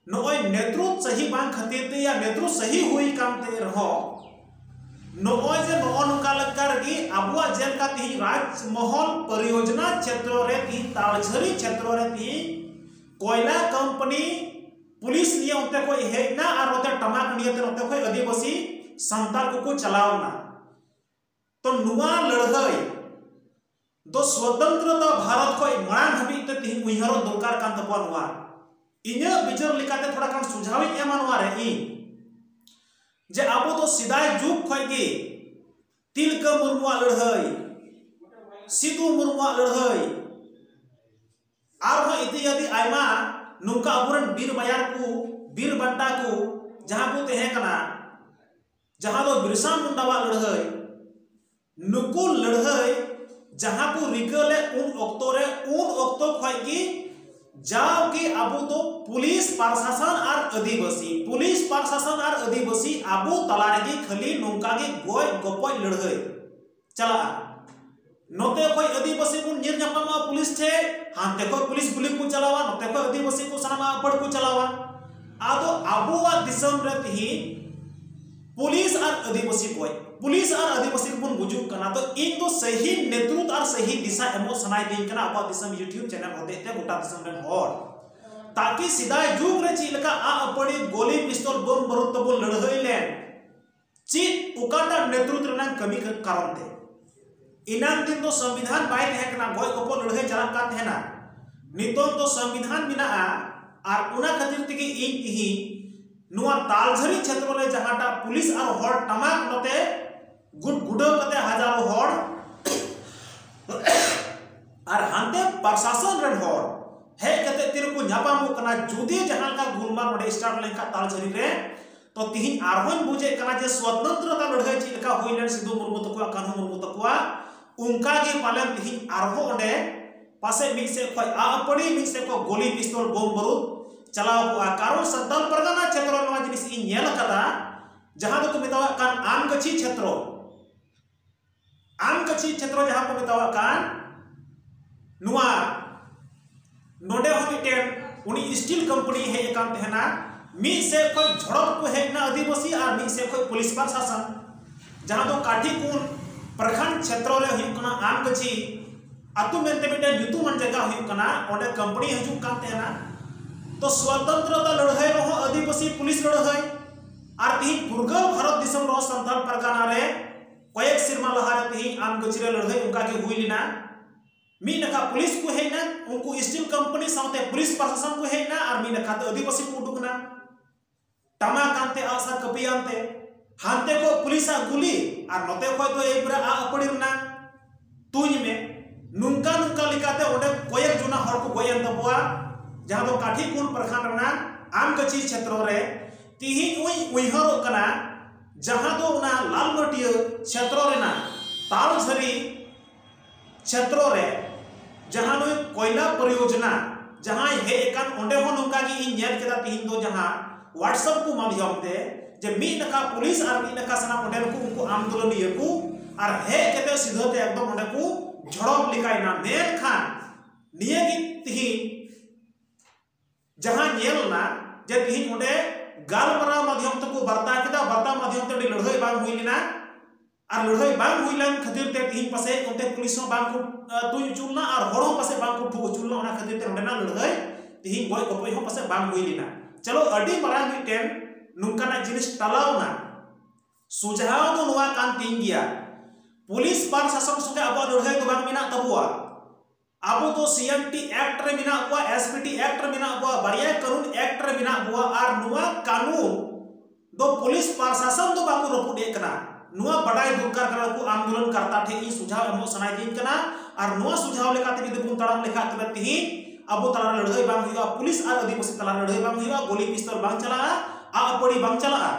ᱱᱚᱜᱼᱚᱭ ᱱᱮᱛᱨᱩᱛ ᱥᱟᱹᱦᱤ ᱵᱟᱝ ᱠᱷᱟᱹᱛᱤᱨ ᱛᱮ ᱭᱟ ᱱᱮᱛᱨᱩᱛ ᱥᱟᱹᱦᱤ ᱦᱩᱭ ᱠᱟᱱ ᱛᱮ ᱨᱮᱦᱚᱸ, ᱱᱚᱜᱼᱚᱭ ᱡᱮ ᱱᱚᱜᱼᱚ ᱱᱚᱝᱠᱟ ᱞᱮᱠᱟ ᱨᱮᱜᱮ ᱟᱵᱚᱣᱟᱜ ᱡᱮᱞᱮᱠᱟ ᱛᱤᱦᱤᱧ ᱨᱟᱡᱽ ᱢᱚᱦᱚᱞ ᱯᱚᱨᱤᱭᱳᱡᱚᱱᱟ ᱪᱷᱮᱛᱨᱚ ᱨᱮ, ᱛᱤᱦᱤᱧ ᱛᱟᱞᱡᱷᱟᱹᱨᱤ ᱪᱷᱮᱛᱨᱚ ᱨᱮ ᱛᱤᱦᱤᱧ ᱠᱚᱭᱞᱟ ᱠᱳᱢᱯᱟᱱᱤ ᱯᱩᱞᱤᱥ ᱱᱤᱭᱮ ᱚᱱᱛᱮ ᱠᱷᱚᱡ ᱦᱮᱡ ᱮᱱᱟ ᱟᱨ ᱱᱚᱛᱮ ᱴᱟᱢᱟᱠ ᱱᱤᱭᱮ ᱛᱮ ᱱᱚᱛᱮ ᱠᱷᱚᱡ ᱟᱹᱫᱤᱵᱟᱹᱥᱤ ᱥᱟᱱᱛᱟᱲ ᱠᱚᱠᱚ ᱪᱟᱞᱟᱣ ᱮᱱᱟ᱾ ᱛᱚ ᱱᱚᱣᱟ ᱞᱟᱹᱲᱦᱟᱹᱭ ᱫᱚ ᱥᱣᱚᱛᱚᱱᱛᱨᱚᱛᱟ ᱵᱷᱟᱨᱚᱛ ᱠᱷᱚᱱ ᱢᱟᱲᱟᱝ ᱦᱟᱹᱵᱤᱡ ᱛᱮ ᱛᱤᱦᱤᱧ ᱩᱭᱦᱟᱹᱨᱚᱜ ᱫᱚᱨᱠᱟᱨ ᱠᱟᱱ ᱛᱟᱵᱚᱱᱟ᱾ ᱱᱚᱣᱟ ᱤᱧᱟᱹᱜ ᱵᱤᱪᱟᱹᱨ ᱞᱮᱠᱟᱛᱮ ᱛᱷᱚᱲᱟ ᱜᱟᱱ ᱥᱩᱡᱷᱟᱣᱤᱧ ᱮᱢᱟ ᱱᱚᱣᱟ ᱨᱮ ᱤᱧ, ᱡᱮ ᱟᱵᱚ ᱫᱚ ᱥᱮᱫᱟᱭ ᱡᱩᱜᱽ ᱠᱷᱚᱱ ᱜᱮ ᱛᱤᱞᱠᱟᱹ ᱢᱩᱨᱢᱩᱣᱟᱜ ᱞᱟᱹᱲᱦᱟᱹᱭ, ᱥᱤᱫᱩ ᱢᱩᱨᱢᱩᱣᱟᱜ ᱞᱟᱹᱲᱦᱟᱹᱭ, ᱟᱨᱦᱚᱸ ᱤᱛᱤᱭᱟᱫᱤ ᱟᱭᱢᱟ ᱱᱚᱝᱠᱟ ᱟᱵᱚᱨᱮᱱ ᱵᱤᱨ ᱵᱟᱭᱟᱨ ᱠᱚ, ᱵᱤᱨ ᱵᱟᱱᱴᱟ ᱠᱚ ᱡᱟᱦᱟᱸ ᱠᱚ ᱛᱟᱦᱮᱸ ᱠᱟᱱᱟ, ᱡᱟᱦᱟᱸ ᱫᱚ ᱵᱤᱨᱥᱟ ᱢᱩᱱᱰᱟᱣᱟᱜ ᱞᱟᱹᱲᱦᱟᱹᱭ, ᱱᱩᱠᱩ ᱞᱟᱹᱲᱦᱟᱹᱭ ᱡᱟᱦᱟᱸ ᱠᱚ ᱨᱤᱠᱟᱹ ᱞᱮᱫ ᱩᱱ ᱚᱠᱛᱚ ᱨᱮ, ᱩᱱ ᱚᱠᱛᱚ ᱠᱷᱚᱱ ᱜᱮ ᱡᱟᱣᱜᱮ ᱟᱵᱚ ᱫᱚ ᱯᱩᱞᱤᱥ ᱯᱨᱚᱥᱟᱥᱚᱱ ᱟᱨ ᱟᱹᱫᱤᱵᱟᱹᱥᱤ, ᱯᱩᱞᱤᱥ ᱯᱨᱚᱥᱟᱥᱚᱱ ᱟᱨ ᱟᱹᱫᱤᱵᱟᱹᱥᱤ ᱟᱵᱚ ᱛᱟᱞᱟ ᱨᱮᱜᱮ ᱠᱷᱟᱹᱞᱤ ᱱᱚᱝᱠᱟ ᱜᱮ ᱜᱚᱡ ᱜᱚᱯᱚᱡ ᱞᱟᱹᱲᱦᱟᱹᱭ ᱪᱟᱞᱟᱜᱼᱟ᱾ ᱱᱚᱛᱮ ᱠᱷᱚᱱ ᱟᱹᱫᱤᱵᱟᱹᱥᱤ ᱵᱚᱱ ᱧᱤᱨ ᱧᱟᱯᱟᱢᱚᱜᱼᱟ ᱯᱩᱞᱤᱥ ᱴᱷᱮᱱ, ᱦᱟᱱᱛᱮ ᱠᱷᱚᱱ ᱯᱩᱞᱤᱥ ᱜᱩᱞᱤ ᱠᱚ ᱪᱟᱞᱟᱣᱟ, ᱱᱚᱛᱮ ᱠᱷᱚᱱ ᱟᱹᱫᱤᱵᱟᱹᱥᱤ ᱠᱚ ᱥᱟᱱᱟᱢᱟᱜ ᱟᱹᱯᱟᱹᱲ ᱠᱚ ᱪᱟᱞᱟᱣᱟ᱾ ᱟᱫᱚ ᱟᱵᱚᱣᱟᱜ ᱫᱤᱥᱚᱢ ᱨᱮ ᱛᱤᱦᱤᱧ ᱯᱩᱞᱤᱥ ᱟᱨ ᱟᱹᱫᱤᱵᱟᱹᱥᱤ ᱜᱚᱡ, ᱯᱩᱞᱤᱥ ᱟᱨ ᱟᱹᱫᱤᱵᱟᱹᱥᱤ ᱵᱚᱱ ᱜᱩᱡᱩᱜ ᱠᱟᱱᱟ᱾ ᱛᱚ ᱤᱧ ᱫᱚ ᱥᱟᱹᱦᱤ ᱱᱮᱛᱨᱩᱛ ᱟᱨ ᱥᱟᱹᱦᱤ ᱫᱤᱥᱟ ᱮᱢᱚᱜ ᱥᱟᱱᱟᱭᱮᱫᱤᱧ ᱠᱟᱱᱟ ᱟᱵᱚᱣᱟᱜ ᱫᱤᱥᱚᱢ YouTube ᱪᱮᱱᱮᱞ ᱦᱚᱛᱮᱡ ᱛᱮ ᱜᱚᱴᱟ ᱫᱤᱥᱚᱢ ᱨᱮᱱ ᱦᱚᱲ, ᱛᱟᱠᱤ ᱥᱮᱫᱟᱭ ᱡᱩᱜᱽ ᱨᱮ ᱪᱮᱫ ᱞᱮᱠᱟ ᱟᱜ ᱟᱹᱯᱟᱹᱲᱤ ᱜᱚᱞᱤ ᱯᱤᱥᱛᱚᱞ ᱵᱳᱢ ᱵᱟᱹᱨᱩᱫ ᱛᱮᱵᱚᱱ ᱞᱟᱹᱲᱦᱟᱹᱭ ᱞᱮᱱ, ᱪᱮᱫ ᱚᱠᱟᱴᱟᱜ ᱱᱮᱛᱨᱩᱛ ᱨᱮᱱᱟᱜ ᱠᱟᱹᱢᱤ ᱠᱟᱨᱚᱱ ᱛᱮ? ᱮᱱᱟᱝ ᱫᱤᱱ ᱫᱚ ᱥᱚᱝᱵᱤᱫᱷᱟᱱ ᱵᱟᱭ ᱛᱟᱦᱮᱸ ᱠᱟᱱᱟ, ᱜᱚᱡ ᱜᱚᱯᱚᱡ ᱞᱟᱹᱲᱦᱟᱹᱭ ᱪᱟᱞᱟᱜ ᱠᱟᱱ ᱛᱟᱦᱮᱱᱟ᱾ ᱱᱤᱛᱚᱝ ᱫᱚ ᱥᱚᱝᱵᱤᱫᱷᱟᱱ ᱢᱮᱱᱟᱜᱼᱟ, ᱟᱨ ᱚᱱᱟ ᱠᱷᱟᱹᱛᱤᱨ ᱛᱮᱜᱮ ᱤᱧ ᱛᱤᱦᱤᱧ ᱱᱚᱣᱟ ᱛᱟᱞᱡᱷᱟᱹᱨᱤ ᱪᱷᱮᱛᱨᱚ ᱨᱮ ᱡᱟᱦᱟᱸᱴᱟᱜ ᱯᱩᱞᱤᱥ ᱟᱨ ᱦᱚᱲ ᱴᱟᱢᱟᱠ ᱱᱚᱛᱮ ᱜᱩᱰ ᱜᱩᱰᱟᱹᱣ ᱠᱟᱛᱮ ᱦᱟᱡᱟᱨᱚ ᱦᱚᱲ ᱟᱨ ᱦᱟᱱᱛᱮ ᱯᱨᱚᱥᱟᱥᱚᱱ ᱨᱮᱱ ᱦᱚᱲ ᱦᱮᱡ ᱠᱟᱛᱮ ᱛᱤᱨᱮᱠᱚ ᱧᱟᱯᱟᱢᱚᱜ ᱠᱟᱱᱟ᱾ ᱡᱩᱫᱤ ᱡᱟᱦᱟᱸ ᱞᱮᱠᱟ ᱜᱩᱞᱢᱟᱨ ᱱᱚᱰᱮ start ᱞᱮᱱᱠᱷᱟᱱ ᱛᱟᱞᱡᱷᱟᱹᱨᱤ ᱨᱮ, ᱛᱚ ᱛᱤᱦᱤᱧ ᱟᱨᱦᱚᱸᱧ ᱵᱩᱡᱮᱫ ᱠᱟᱱᱟ ᱡᱮ ᱥᱣᱚᱛᱚᱱᱛᱨᱚᱛᱟ ᱞᱟᱹᱲᱦᱟᱹᱭ ᱪᱮᱫ ᱞᱮᱠᱟ ᱦᱩᱭ ᱞᱮᱱ ᱥᱤᱫᱩ ᱢᱩᱨᱢᱩ ᱛᱟᱠᱚᱣᱟᱜ, ᱠᱟᱹᱱᱦᱩ ᱢᱩᱨᱢᱩ ᱛᱟᱠᱚᱣᱟᱜ, ᱚᱱᱠᱟ ᱜᱮ ᱯᱟᱞᱮᱱ ᱛᱤᱦᱤᱧ ᱟᱨᱦᱚᱸ ᱚᱸᱰᱮ ᱯᱟᱥᱮᱡ ᱢᱤᱫ ᱥᱮᱫ ᱠᱷᱚᱱ ᱟᱜ ᱟᱹᱯᱟᱹᱲᱤ, ᱢᱤᱫ ᱥᱮᱫ ᱠᱷᱚᱱ ᱜᱚᱞᱤ ᱯᱤᱥᱛᱚᱞ ᱵᱳᱢ ᱵᱟᱹᱨᱩᱫ ᱪᱟᱞᱟᱣ ᱠᱚᱜᱼᱟ᱾ ᱠᱟᱨᱚᱱ ᱥᱟᱱᱛᱟᱲ ᱯᱟᱨᱜᱟᱱᱟ ᱪᱷᱮᱛᱨᱚ ᱱᱚᱣᱟ ᱡᱤᱱᱤᱥ ᱤᱧ ᱧᱮᱞ ᱟᱠᱟᱫᱟ, ᱡᱟᱦᱟᱸ ᱫᱚᱠᱚ ᱢᱮᱛᱟᱣᱟᱜ ᱠᱟᱱ ᱟᱢᱜᱟᱹᱪᱷᱤ ᱪᱷᱮᱛᱨᱚ, ᱟᱢᱜᱟᱹᱪᱷᱤ ᱪᱷᱮᱛᱨᱚ ᱡᱟᱦᱟᱸ ᱠᱚ ᱢᱮᱛᱟᱣᱟᱜ ᱠᱟᱱ, ᱱᱚᱣᱟ ᱱᱚᱰᱮ ᱦᱚᱸ ᱢᱤᱫᱴᱮᱱ ᱩᱱᱤ ᱥᱴᱤᱞ ᱠᱳᱢᱯᱟᱱᱤ ᱦᱮᱡ ᱟᱠᱟᱱ ᱛᱟᱦᱮᱱᱟ᱾ ᱢᱤᱫ ᱥᱮᱫ ᱠᱷᱚᱱ ᱡᱷᱚᱲᱚᱯ ᱠᱚ ᱦᱮᱡ ᱮᱱᱟ ᱟᱹᱫᱤᱵᱟᱹᱥᱤ ᱟᱨ ᱢᱤᱫ ᱥᱮᱫ ᱠᱷᱚᱱ ᱯᱩᱞᱤᱥ ᱯᱨᱚᱥᱟᱥᱚᱱ, ᱡᱟᱦᱟᱸ ᱫᱚ ᱠᱟᱴᱷᱤᱠᱩᱱ ᱯᱨᱚᱠᱷᱚᱸᱰ ᱪᱷᱮᱛᱨᱚ ᱨᱮ ᱦᱩᱭᱩᱜ ᱠᱟᱱᱟ ᱟᱢᱜᱟᱹᱪᱷᱤ ᱟᱹᱛᱩ ᱢᱮᱱᱛᱮ ᱢᱤᱫᱴᱮᱱ ᱧᱩᱛᱩᱢᱟᱱ ᱡᱟᱭᱜᱟ ᱦᱩᱭᱩᱜ ᱠᱟᱱᱟ, ᱚᱸᱰᱮ ᱠᱳᱢᱯᱟᱱᱤ ᱦᱤᱡᱩᱜ ᱠᱟᱱ ᱛᱟᱦᱮᱱᱟ᱾ ᱛᱚ ᱥᱣᱚᱛᱚᱱᱛᱨᱚᱛᱟ ᱞᱟᱹᱲᱦᱟᱹᱭ ᱨᱮᱦᱚᱸ ᱟᱹᱫᱤᱵᱟᱹᱥᱤ ᱯᱩᱞᱤᱥ ᱞᱟᱹᱲᱦᱟᱹᱭ, ᱟᱨ ᱛᱤᱦᱤᱧ ᱯᱷᱩᱨᱜᱟᱹᱞ ᱵᱷᱟᱨᱚᱛ ᱫᱤᱥᱚᱢ ᱨᱮᱦᱚᱸ ᱥᱟᱱᱛᱟᱲ ᱯᱟᱨᱜᱟᱱᱟ ᱨᱮ ᱠᱚᱭᱮᱠ ᱥᱮᱨᱢᱟ ᱞᱟᱦᱟᱨᱮ ᱛᱤᱦᱤᱧ ᱟᱢᱜᱟᱹᱪᱷᱤ ᱨᱮ ᱞᱟᱹᱲᱦᱟᱹᱭ ᱚᱱᱠᱟ ᱜᱮ ᱦᱩᱭ ᱞᱮᱱᱟ᱾ ᱢᱤᱫ ᱱᱟᱠᱷᱟ ᱯᱩᱞᱤᱥ ᱠᱚ ᱦᱮᱡ ᱮᱱᱟ, ᱩᱱᱠᱩ ᱥᱴᱤᱞ ᱠᱳᱢᱯᱟᱱᱤ ᱥᱟᱶᱛᱮ ᱯᱩᱞᱤᱥ ᱯᱨᱚᱥᱟᱥᱚᱱ ᱠᱚ ᱦᱮᱡ ᱮᱱᱟ, ᱟᱨ ᱢᱤᱫ ᱱᱟᱠᱷᱟ ᱛᱮ ᱟᱹᱫᱤᱵᱟᱹᱥᱤ ᱠᱚ ᱩᱰᱩᱠ ᱮᱱᱟ᱾ ᱴᱟᱢᱟᱠ ᱟᱱᱛᱮ, ᱟᱜᱼᱥᱟᱨ ᱠᱟᱹᱯᱤ ᱟᱱᱛᱮ, ᱦᱟᱱᱛᱮ ᱠᱚ ᱯᱩᱞᱤᱥᱟᱜ ᱜᱩᱞᱤ ᱟᱨ ᱱᱚᱛᱮ ᱠᱷᱚᱡ ᱫᱚ ᱮᱭ ᱵᱮᱨᱟ ᱟᱜ ᱟᱹᱯᱟᱹᱲᱤ ᱨᱮᱱᱟᱜ ᱛᱩᱧ ᱢᱮ᱾ ᱱᱚᱝᱠᱟ ᱱᱚᱝᱠᱟ ᱞᱮᱠᱟᱛᱮ ᱚᱸᱰᱮ ᱠᱚᱭᱮᱠ ᱡᱚᱱᱟ ᱦᱚᱲ ᱠᱚ ᱜᱚᱡ ᱮᱱ ᱛᱟᱵᱚᱣᱟ, ᱡᱟᱦᱟᱸ ᱫᱚ ᱠᱟᱴᱷᱤᱠᱩᱞ ᱯᱨᱚᱠᱷᱚᱸᱰ ᱨᱮᱱᱟᱜ ᱟᱢᱜᱟᱹᱪᱷᱤ ᱪᱷᱮᱛᱨᱚ ᱨᱮ᱾ ᱛᱤᱦᱤᱧ ᱩᱭ ᱩᱭᱦᱟᱹᱨᱚᱜ ᱠᱟᱱᱟ, ᱡᱟᱦᱟᱸ ᱫᱚ ᱚᱱᱟ ᱞᱟᱞᱢᱟᱹᱴᱤᱭᱟᱹ ᱪᱷᱮᱛᱨᱚ ᱨᱮᱱᱟᱜ ᱛᱟᱞᱡᱷᱟᱹᱨᱤ ᱪᱷᱮᱛᱨᱚ ᱨᱮ ᱡᱟᱦᱟᱸ ᱱᱩᱭ ᱠᱚᱭᱞᱟ ᱯᱚᱨᱤᱭᱳᱡᱚᱱᱟ ᱡᱟᱦᱟᱸᱭ ᱦᱮᱡ ᱟᱠᱟᱱ, ᱚᱸᱰᱮ ᱦᱚᱸ ᱱᱚᱝᱠᱟ ᱜᱮ ᱤᱧ ᱧᱮᱞ ᱠᱮᱫᱟ ᱛᱤᱦᱤᱧ ᱫᱚ, ᱡᱟᱦᱟᱸ WhatsApp ᱠᱚ ᱢᱟᱫᱷᱭᱚᱢ ᱛᱮ, ᱡᱮ ᱢᱤᱫ ᱱᱟᱠᱷᱟ ᱯᱩᱞᱤᱥ ᱟᱨ ᱢᱤᱫ ᱱᱟᱠᱷᱟ ᱥᱟᱱᱟᱢ ᱚᱸᱰᱮᱱ ᱠᱚ ᱩᱱᱠᱩ ᱟᱱᱫᱳᱞᱚᱱᱤᱭᱟᱹ ᱠᱚ, ᱟᱨ ᱦᱮᱡ ᱠᱟᱛᱮ ᱥᱤᱫᱷᱟᱹ ᱛᱮ ᱮᱠᱫᱚᱢ ᱚᱸᱰᱮ ᱠᱚ ᱡᱷᱚᱲᱚᱯ ᱞᱮᱠᱟᱭᱮᱱᱟ᱾ ᱢᱮᱱᱠᱷᱟᱱ ᱱᱤᱭᱟᱹ ᱜᱮ ᱛᱤᱦᱤᱧ ᱡᱟᱦᱟᱸ ᱧᱮᱞ ᱮᱱᱟ, ᱡᱮ ᱛᱤᱦᱤᱧ ᱚᱸᱰᱮ ᱜᱟᱞᱢᱟᱨᱟᱣ ᱢᱟᱫᱷᱭᱚᱢ ᱛᱮᱠᱚ ᱵᱟᱨᱛᱟ ᱠᱮᱫᱟ, ᱵᱟᱨᱛᱟ ᱢᱟᱫᱷᱭᱚᱢ ᱛᱮ ᱟᱹᱰᱤ ᱞᱟᱹᱲᱦᱟᱹᱭ ᱵᱟᱝ ᱦᱩᱭ ᱞᱮᱱᱟ᱾ ᱟᱨ ᱞᱟᱹᱲᱦᱟᱹᱭ ᱵᱟᱝ ᱦᱩᱭ ᱞᱮᱱ ᱠᱷᱟᱹᱛᱤᱨ ᱛᱮ ᱛᱤᱦᱤᱧ ᱯᱟᱥᱮᱡ ᱚᱱᱛᱮ ᱯᱩᱞᱤᱥ ᱦᱚᱸ ᱵᱟᱝ ᱠᱚ, ᱟ, ᱛᱩᱧ ᱦᱚᱪᱚ ᱞᱮᱱᱟ ᱟᱨ ᱦᱚᱲ ᱦᱚᱸ ᱯᱟᱥᱮᱡ ᱵᱟᱝ ᱠᱚ ᱴᱷᱩ ᱦᱚᱪᱚ ᱞᱮᱱᱟ᱾ ᱚᱱᱟ ᱠᱷᱟᱹᱛᱤᱨ ᱛᱮ ᱱᱚᱸᱰᱮᱱᱟᱜ ᱞᱟᱹᱲᱦᱟᱹᱭ ᱛᱤᱦᱤᱧ ᱜᱚᱡ ᱜᱚᱯᱚᱡ ᱦᱚᱸ ᱯᱟᱥᱮᱡ ᱵᱟᱝ ᱦᱩᱭ ᱞᱮᱱᱟ᱾ ᱪᱚᱞᱚ, ᱟᱹᱰᱤ ᱢᱟᱨᱟᱝ ᱢᱤᱫᱴᱮᱱ ᱱᱚᱝᱠᱟᱱᱟᱜ ᱡᱤᱱᱤᱥ ᱴᱟᱞᱟᱣ ᱮᱱᱟ᱾ ᱥᱩᱡᱷᱟᱣ ᱫᱚ ᱱᱚᱣᱟ ᱠᱟᱱ ᱛᱤᱧ ᱜᱮᱭᱟ, ᱯᱩᱞᱤᱥ ᱯᱨᱚᱥᱟᱥᱚᱱ ᱥᱚᱸᱜᱮ ᱟᱵᱚᱣᱟᱜ ᱞᱟᱹᱲᱦᱟᱹᱭ ᱫᱚ ᱵᱟᱝ ᱢᱮᱱᱟᱜ ᱛᱟᱵᱚᱣᱟ᱾ ᱟᱵᱚ ᱫᱚ CMT Act ᱨᱮ ᱢᱮᱱᱟᱜ ᱵᱚᱣᱟ, SPT Act ᱨᱮ ᱢᱮᱱᱟᱜ ᱵᱚᱣᱟ, ᱵᱟᱨᱭᱟ ᱠᱟᱹᱱᱩᱱ Act ᱨᱮ ᱢᱮᱱᱟᱜ ᱵᱚᱣᱟ᱾ ᱟᱨ ᱱᱚᱣᱟ ᱠᱟᱹᱱᱩᱱ ᱫᱚ ᱯᱩᱞᱤᱥ ᱯᱨᱚᱥᱟᱥᱚᱱ ᱫᱚ ᱵᱟᱠᱚ ᱨᱟᱹᱯᱩᱫ ᱮᱫ ᱠᱟᱱᱟ᱾ ᱱᱚᱣᱟ ᱵᱟᱰᱟᱭ ᱫᱚᱨᱠᱟᱨ ᱠᱟᱱᱟ, ᱱᱩᱠᱩ ᱟᱱᱫᱳᱞᱚᱱ ᱠᱟᱨᱛᱟ ᱴᱷᱮᱱ ᱤᱧ ᱥᱩᱡᱷᱟᱣ ᱮᱢᱚᱜ ᱥᱟᱱᱟᱭᱮᱫᱤᱧ ᱠᱟᱱᱟ᱾ ᱟᱨ ᱱᱚᱣᱟ ᱥᱩᱡᱷᱟᱣ ᱞᱮᱠᱟᱛᱮ ᱡᱩᱫᱤ ᱵᱚᱱ ᱛᱟᱲᱟᱢ ᱞᱮᱠᱷᱟᱱ, ᱛᱚᱵᱮ ᱛᱤᱦᱤᱧ ᱟᱵᱚ ᱛᱟᱞᱟ ᱨᱮ ᱞᱟᱹᱲᱦᱟᱹᱭ ᱵᱟᱝ ᱦᱩᱭᱩᱜᱼᱟ, ᱯᱩᱞᱤᱥ ᱟᱨ ᱟᱹᱫᱤᱵᱟᱹᱥᱤ ᱛᱟᱞᱟ ᱨᱮ ᱞᱟᱹᱲᱦᱟᱹᱭ ᱵᱟᱝ ᱦᱩᱭᱩᱜᱼᱟ, ᱜᱩᱞᱤ ᱯᱤᱥᱛᱚᱞ ᱵᱟᱝ ᱪᱟᱞᱟᱜᱼᱟ, ᱟᱜ ᱟᱹᱯᱟᱹᱲᱤ ᱵᱟᱝ ᱪᱟᱞᱟᱜᱼᱟ᱾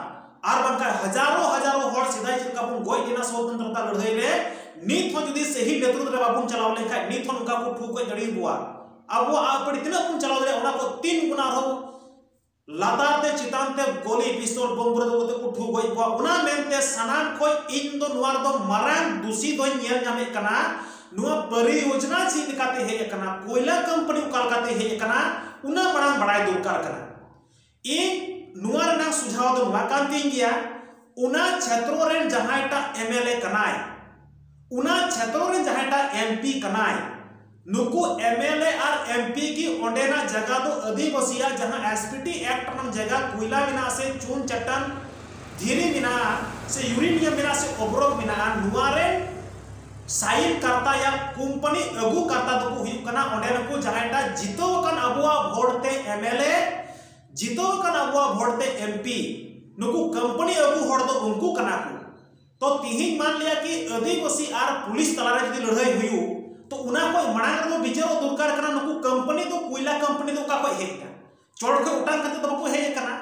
ᱟᱨ ᱵᱟᱝᱠᱷᱟᱱ ᱦᱟᱡᱟᱨᱚ ᱦᱟᱡᱟᱨᱚ ᱦᱚᱲ ᱥᱮᱫᱟᱭ ᱪᱮᱫ ᱞᱮᱠᱟ ᱵᱚᱱ ᱜᱚᱡ ᱞᱮᱱᱟ ᱥᱚᱛᱚᱱᱛᱨᱚᱛᱟ ᱞᱟᱹᱲᱦᱟᱹᱭ ᱨᱮ, ᱱᱤᱛ ᱦᱚᱸ ᱡᱩᱫᱤ ᱥᱟᱹᱦᱤ ᱱᱮᱛᱨᱩᱛ ᱨᱮ ᱵᱟᱵᱚᱱ ᱪᱟᱞᱟᱣ ᱞᱮᱱᱠᱷᱟᱱ, ᱱᱤᱛ ᱦᱚᱸ ᱱᱚᱝᱠᱟ ᱠᱚ ᱴᱷᱩ ᱜᱚᱡ ᱫᱟᱲᱮᱭᱟᱵᱚᱣᱟ᱾ ᱟᱵᱚᱣᱟᱜ ᱟᱹᱯᱟᱹᱲᱤ ᱛᱤᱱᱟᱹᱜ ᱵᱚᱱ ᱪᱟᱞᱟᱣ ᱫᱟᱲᱮᱭᱟᱜᱼᱟ, ᱚᱱᱟ ᱠᱚ ᱛᱤᱱ ᱜᱩᱱᱟ ᱟᱨᱦᱚᱸ ᱞᱟᱛᱟᱨ ᱛᱮ ᱪᱮᱛᱟᱱ ᱛᱮ ᱜᱚᱞᱤ ᱯᱤᱥᱛᱚᱞ ᱵᱚᱢ ᱵᱟᱹᱨᱩᱫ ᱠᱟᱛᱮ ᱠᱚ ᱴᱷᱩ ᱜᱚᱡ ᱠᱚᱣᱟ᱾ ᱚᱱᱟ ᱢᱮᱱᱛᱮ ᱥᱟᱱᱟᱢ ᱠᱷᱚᱡ ᱤᱧ ᱫᱚ ᱱᱚᱣᱟ ᱨᱮᱫᱚ ᱢᱟᱨᱟᱝ ᱫᱩᱥᱤ ᱫᱚᱧ ᱧᱮᱞ ᱧᱟᱢᱮᱫ ᱠᱟᱱᱟ, ᱱᱚᱣᱟ ᱯᱚᱨᱤᱭᱳᱡᱽᱱᱟ ᱪᱮᱫ ᱞᱮᱠᱟᱛᱮ ᱦᱮᱡ ᱟᱠᱟᱱᱟ, ᱠᱚᱭᱞᱟ ᱠᱳᱢᱯᱟᱱᱤ ᱚᱠᱟ ᱞᱮᱠᱟᱛᱮ ᱦᱮᱡ ᱟᱠᱟᱱᱟ, ᱚᱱᱟ ᱢᱟᱲᱟᱝ ᱵᱟᱲᱟᱭ ᱫᱚᱨᱠᱟᱨ ᱠᱟᱱᱟ᱾ ᱤᱧ ᱱᱚᱣᱟ ᱨᱮᱱᱟᱜ ᱥᱩᱡᱷᱟᱣ ᱫᱚ ᱱᱚᱣᱟ ᱠᱟᱱ ᱛᱤᱧ ᱜᱮᱭᱟ, ᱚᱱᱟ ᱪᱷᱮᱛᱨᱚ ᱨᱮᱱ ᱡᱟᱦᱟᱸᱭᱴᱟᱜ MLA ᱠᱟᱱᱟᱭ, ᱚᱱᱟ ᱪᱷᱮᱛᱨᱚ ᱨᱮᱱ ᱡᱟᱦᱟᱸᱭᱴᱟᱜ MP ᱠᱟᱱᱟᱭ, ᱱᱩᱠᱩ MLA ᱟᱨ MP ᱜᱮ ᱚᱸᱰᱮᱱᱟᱜ ᱡᱟᱭᱜᱟ ᱫᱚ ᱟᱹᱫᱤᱵᱟᱹᱥᱤᱭᱟᱜ, ᱡᱟᱦᱟᱸ SPT Act ᱨᱮᱱᱟᱜ ᱡᱟᱭᱜᱟ ᱠᱚᱭᱞᱟ ᱢᱮᱱᱟᱜᱼᱟ ᱥᱮ ᱪᱩᱱ ᱪᱟᱴᱟᱱ ᱫᱷᱤᱨᱤ ᱢᱮᱱᱟᱜᱼᱟ ᱥᱮ uranium ᱢᱮᱱᱟᱜᱼᱟ ᱥᱮ ᱚᱵᱨᱚᱠ ᱢᱮᱱᱟᱜᱼᱟ, ᱱᱚᱣᱟ ᱨᱮᱱ ᱥᱟᱭᱤᱱ ᱠᱟᱨᱛᱟ ᱭᱟ ᱠᱳᱢᱯᱟᱱᱤ ᱟᱹᱜᱩ ᱠᱟᱨᱛᱟ ᱫᱚᱠᱚ ᱦᱩᱭᱩᱜ ᱠᱟᱱᱟ ᱚᱸᱰᱮ ᱱᱩᱠᱩ ᱡᱟᱦᱟᱸᱭᱴᱟᱜ ᱡᱤᱛᱟᱹᱣ ᱟᱠᱟᱱ ᱟᱵᱚᱣᱟᱜ ᱵᱷᱳᱴ ᱛᱮ ᱮᱢ ᱮᱞ ᱮ, ᱡᱤᱛᱟᱹᱣ ᱟᱠᱟᱱ ᱟᱵᱚᱣᱟᱜ ᱵᱷᱳᱴ ᱛᱮ ᱮᱢ ᱯᱤ, ᱱᱩᱠᱩ ᱠᱳᱢᱯᱟᱱᱤ ᱟᱹᱜᱩ ᱦᱚᱲ ᱫᱚ ᱩᱱᱠᱩ ᱠᱟᱱᱟ ᱠᱚ᱾ ᱛᱚ ᱛᱤᱦᱤᱧ ᱢᱟᱱ ᱞᱤᱭᱟ ᱠᱤ ᱟᱹᱫᱤᱵᱟᱹᱥᱤ ᱟᱨ ᱯᱩᱞᱤᱥ ᱛᱟᱞᱟᱨᱮ ᱡᱩᱫᱤ ᱞᱟᱹᱲᱦᱟᱹᱭ ᱦᱩᱭᱩᱜ, ᱛᱚ ᱚᱱᱟ ᱠᱷᱚᱱ ᱢᱟᱲᱟᱝ ᱨᱮᱫᱚ ᱵᱤᱪᱟᱹᱨᱚᱜ ᱫᱚᱨᱠᱟᱨ ᱠᱟᱱᱟ ᱱᱩᱠᱩ ᱠᱳᱢᱯᱟᱱᱤ ᱫᱚ, ᱠᱚᱭᱞᱟ ᱠᱳᱢᱯᱟᱱᱤ ᱫᱚ ᱚᱠᱟ ᱠᱷᱚᱱ ᱦᱮᱡ ᱮᱱᱟ? ᱪᱚᱴ ᱠᱷᱚᱱ ᱚᱴᱟᱝ ᱠᱟᱛᱮ ᱫᱚ ᱵᱟᱠᱚ ᱦᱮᱡ ᱟᱠᱟᱱᱟ᱾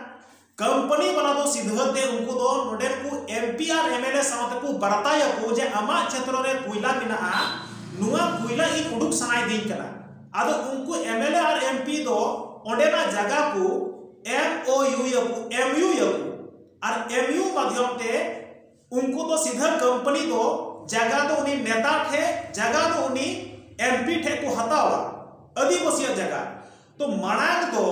ᱠᱳᱢᱯᱟᱱᱤ ᱵᱟᱞᱟ ᱫᱚ ᱥᱤᱫᱷᱟᱹ ᱛᱮ ᱩᱱᱠᱩ ᱫᱚ ᱱᱚᱰᱮ ᱠᱚ M P R M L A ᱥᱟᱶ ᱛᱮᱠᱚ ᱵᱟᱨᱛᱟᱭᱟᱠᱚ ᱡᱮ ᱟᱢᱟᱜ ᱪᱷᱮᱛᱨᱚ ᱨᱮ ᱠᱚᱭᱞᱟ ᱢᱮᱱᱟᱜᱼᱟ, ᱱᱚᱣᱟ ᱠᱚᱭᱞᱟ ᱤᱧ ᱩᱰᱩᱠ ᱥᱟᱱᱟᱭᱤᱫᱤᱧ ᱠᱟᱱᱟ᱾ ᱟᱫᱚ ᱩᱱᱠᱩ M L A R M P ᱫᱚ ᱚᱸᱰᱮᱱᱟᱜ ᱡᱟᱭᱜᱟ ᱠᱚ ᱮᱢ ᱳ ᱭᱩ ᱭᱟᱠᱚ, ᱮᱢ ᱭᱩ ᱭᱟᱠᱚ᱾ ᱟᱨ ᱮᱢ ᱭᱩ ᱢᱟᱫᱽᱫᱷᱚᱢ ᱛᱮ ᱩᱱᱠᱩ ᱫᱚ ᱥᱤᱫᱷᱟᱹ ᱠᱳᱢᱯᱟᱱᱤ ᱫᱚ ᱡᱟᱭᱜᱟ ᱫᱚ ᱩᱱᱤ ᱱᱮᱛᱟ ᱴᱷᱮᱡ, ᱡᱟᱭᱜᱟ ᱫᱚ ᱩᱱᱤ ᱮᱢ ᱯᱤ ᱴᱷᱮᱡ ᱠᱚ ᱦᱟᱛᱟᱣᱟ, ᱟᱹᱫᱤᱵᱟᱹᱥᱤᱭᱟᱜ ᱡᱟᱭᱜᱟ᱾ ᱛᱚ ᱢᱟᱲᱟᱝ ᱫᱚ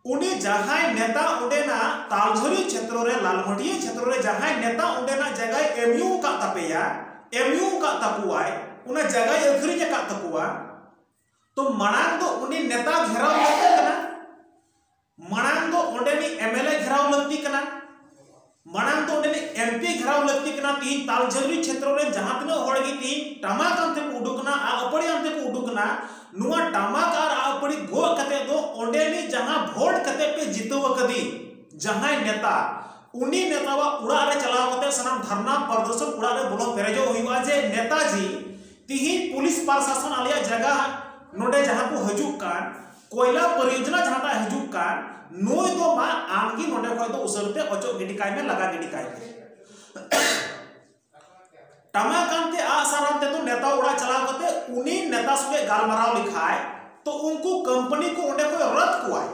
ᱩᱱᱤ ᱡᱟᱦᱟᱸᱭ ᱱᱮᱛᱟ ᱚᱸᱰᱮᱱᱟᱜ ᱛᱟᱞᱡᱷᱟᱹᱨᱤ ᱪᱷᱮᱛᱨᱚ ᱨᱮ, ᱞᱟᱞᱢᱟᱹᱴᱤᱭᱟᱹ ᱪᱷᱮᱛᱨᱚ ᱨᱮ ᱡᱟᱦᱟᱸᱭ ᱱᱮᱛᱟ ᱚᱸᱰᱮᱱᱟᱜ ᱡᱟᱭᱜᱟᱭ ᱮᱢ ᱭᱩ ᱟᱠᱟᱫ ᱛᱟᱯᱮᱭᱟ, ᱮᱢ ᱭᱩ ᱟᱠᱟᱫ ᱛᱟᱠᱚᱣᱟᱭ, ᱚᱱᱟ ᱡᱟᱭᱜᱟᱭ ᱟᱹᱠᱷᱨᱤᱧ ᱟᱠᱟᱫ ᱛᱟᱠᱚᱣᱟ, ᱛᱚ ᱢᱟᱲᱟᱝ ᱫᱚ ᱩᱱᱤ ᱱᱮᱛᱟ ᱜᱷᱮᱨᱟᱣ ᱞᱟᱹᱠᱛᱤ ᱠᱟᱱᱟ, ᱢᱟᱲᱟᱝ ᱫᱚ ᱚᱸᱰᱮᱱᱤᱡ ᱮᱢ ᱮᱞ ᱮ ᱜᱷᱮᱨᱟᱣ ᱞᱟᱹᱠᱛᱤ ᱠᱟᱱᱟ, ᱢᱟᱲᱟᱝ ᱫᱚ ᱚᱸᱰᱮᱱᱤᱡ ᱮᱢ ᱯᱤ ᱜᱷᱮᱨᱟᱣ ᱞᱟᱹᱠᱛᱤ ᱠᱟᱱᱟ᱾ ᱛᱤᱦᱤᱧ ᱛᱟᱞᱡᱷᱟᱹᱨᱤ ᱪᱷᱮᱛᱨᱚ ᱨᱮᱱ ᱡᱟᱦᱟᱸ ᱛᱤᱱᱟᱹᱜ ᱦᱚᱲ ᱜᱮ ᱛᱤᱦᱤᱧ ᱴᱟᱢᱟᱠ ᱟᱱᱛᱮ ᱠᱚ ᱩᱰᱩᱠ ᱮᱱᱟ, ᱟᱜ ᱟᱹᱯᱟᱹᱲᱤ ᱟᱱᱛᱮ ᱠᱚ ᱩᱰᱩᱠ ᱮᱱᱟ, ᱱᱚᱣᱟ ᱴᱟᱢᱟᱠ ᱟᱨ ᱟᱜ ᱟᱹᱯᱟᱹᱲᱤ ᱜᱚᱜ ᱠᱟᱛᱮ ᱫᱚ ᱚᱸᱰᱮᱱᱤᱡ ᱡᱟᱦᱟᱸ ᱵᱷᱳᱴ ᱠᱟᱛᱮ ᱯᱮ ᱡᱤᱛᱟᱹᱣ ᱟᱠᱟᱫᱮ ᱡᱟᱦᱟᱸᱭ ᱱᱮᱛᱟ, ᱩᱱᱤ ᱱᱮᱛᱟᱣᱟᱜ ᱚᱲᱟᱜ ᱨᱮ ᱪᱟᱞᱟᱣ ᱠᱟᱛᱮ ᱥᱟᱱᱟᱢ ᱫᱷᱟᱨᱱᱟ ᱯᱨᱚᱫᱚᱨᱥᱚᱱ ᱚᱲᱟᱜ ᱨᱮ ᱵᱚᱞᱚ ᱯᱮᱨᱮᱡᱚᱜ ᱦᱩᱭᱩᱜᱼᱟ ᱡᱮ ᱱᱮᱛᱟᱡᱤ, ᱛᱤᱦᱤᱧ ᱯᱩᱞᱤᱥ ᱯᱨᱚᱥᱟᱥᱚᱱ ᱟᱞᱮᱭᱟᱜ ᱡᱟᱭᱜᱟ ᱱᱚᱰᱮ ᱡᱟᱦᱟᱸ ᱠᱚ ᱦᱤᱡᱩᱜ ᱠᱟᱱ, ᱠᱚᱭᱞᱟ ᱯᱚᱨᱤᱭᱳᱡᱚᱱᱟ ᱡᱟᱦᱟᱸᱴᱟᱜ ᱦᱤᱡᱩᱜ ᱠᱟᱱ, ᱱᱩᱭ ᱫᱚ ᱢᱟ ᱟᱢᱜᱮ ᱱᱚᱰᱮ ᱠᱷᱚᱱ ᱫᱚ ᱩᱥᱟᱹᱨᱟ ᱛᱮ ᱚᱪᱚᱜ ᱜᱤᱰᱤ ᱠᱟᱭ ᱢᱮ, ᱞᱟᱜᱟ ᱜᱤᱰᱤ ᱠᱟᱭ ᱢᱮ᱾ ᱴᱟᱢᱟᱠ ᱟᱱᱛᱮ, ᱟᱜ ᱥᱟᱨ ᱟᱱᱛᱮ ᱫᱚ ᱱᱮᱛᱟ ᱚᱲᱟᱜ ᱪᱟᱞᱟᱣ ᱠᱟᱛᱮ ᱩᱱᱤ ᱱᱮᱛᱟ ᱥᱚᱸᱜᱮ ᱜᱟᱞᱢᱟᱨᱟᱣ ᱞᱮᱠᱷᱟᱡ, ᱛᱚ ᱩᱱᱠᱩ ᱠᱳᱢᱯᱟᱱᱤ ᱠᱚ ᱚᱸᱰᱮ ᱠᱷᱚᱱ ᱨᱟᱹᱫ ᱠᱚᱣᱟᱭ᱾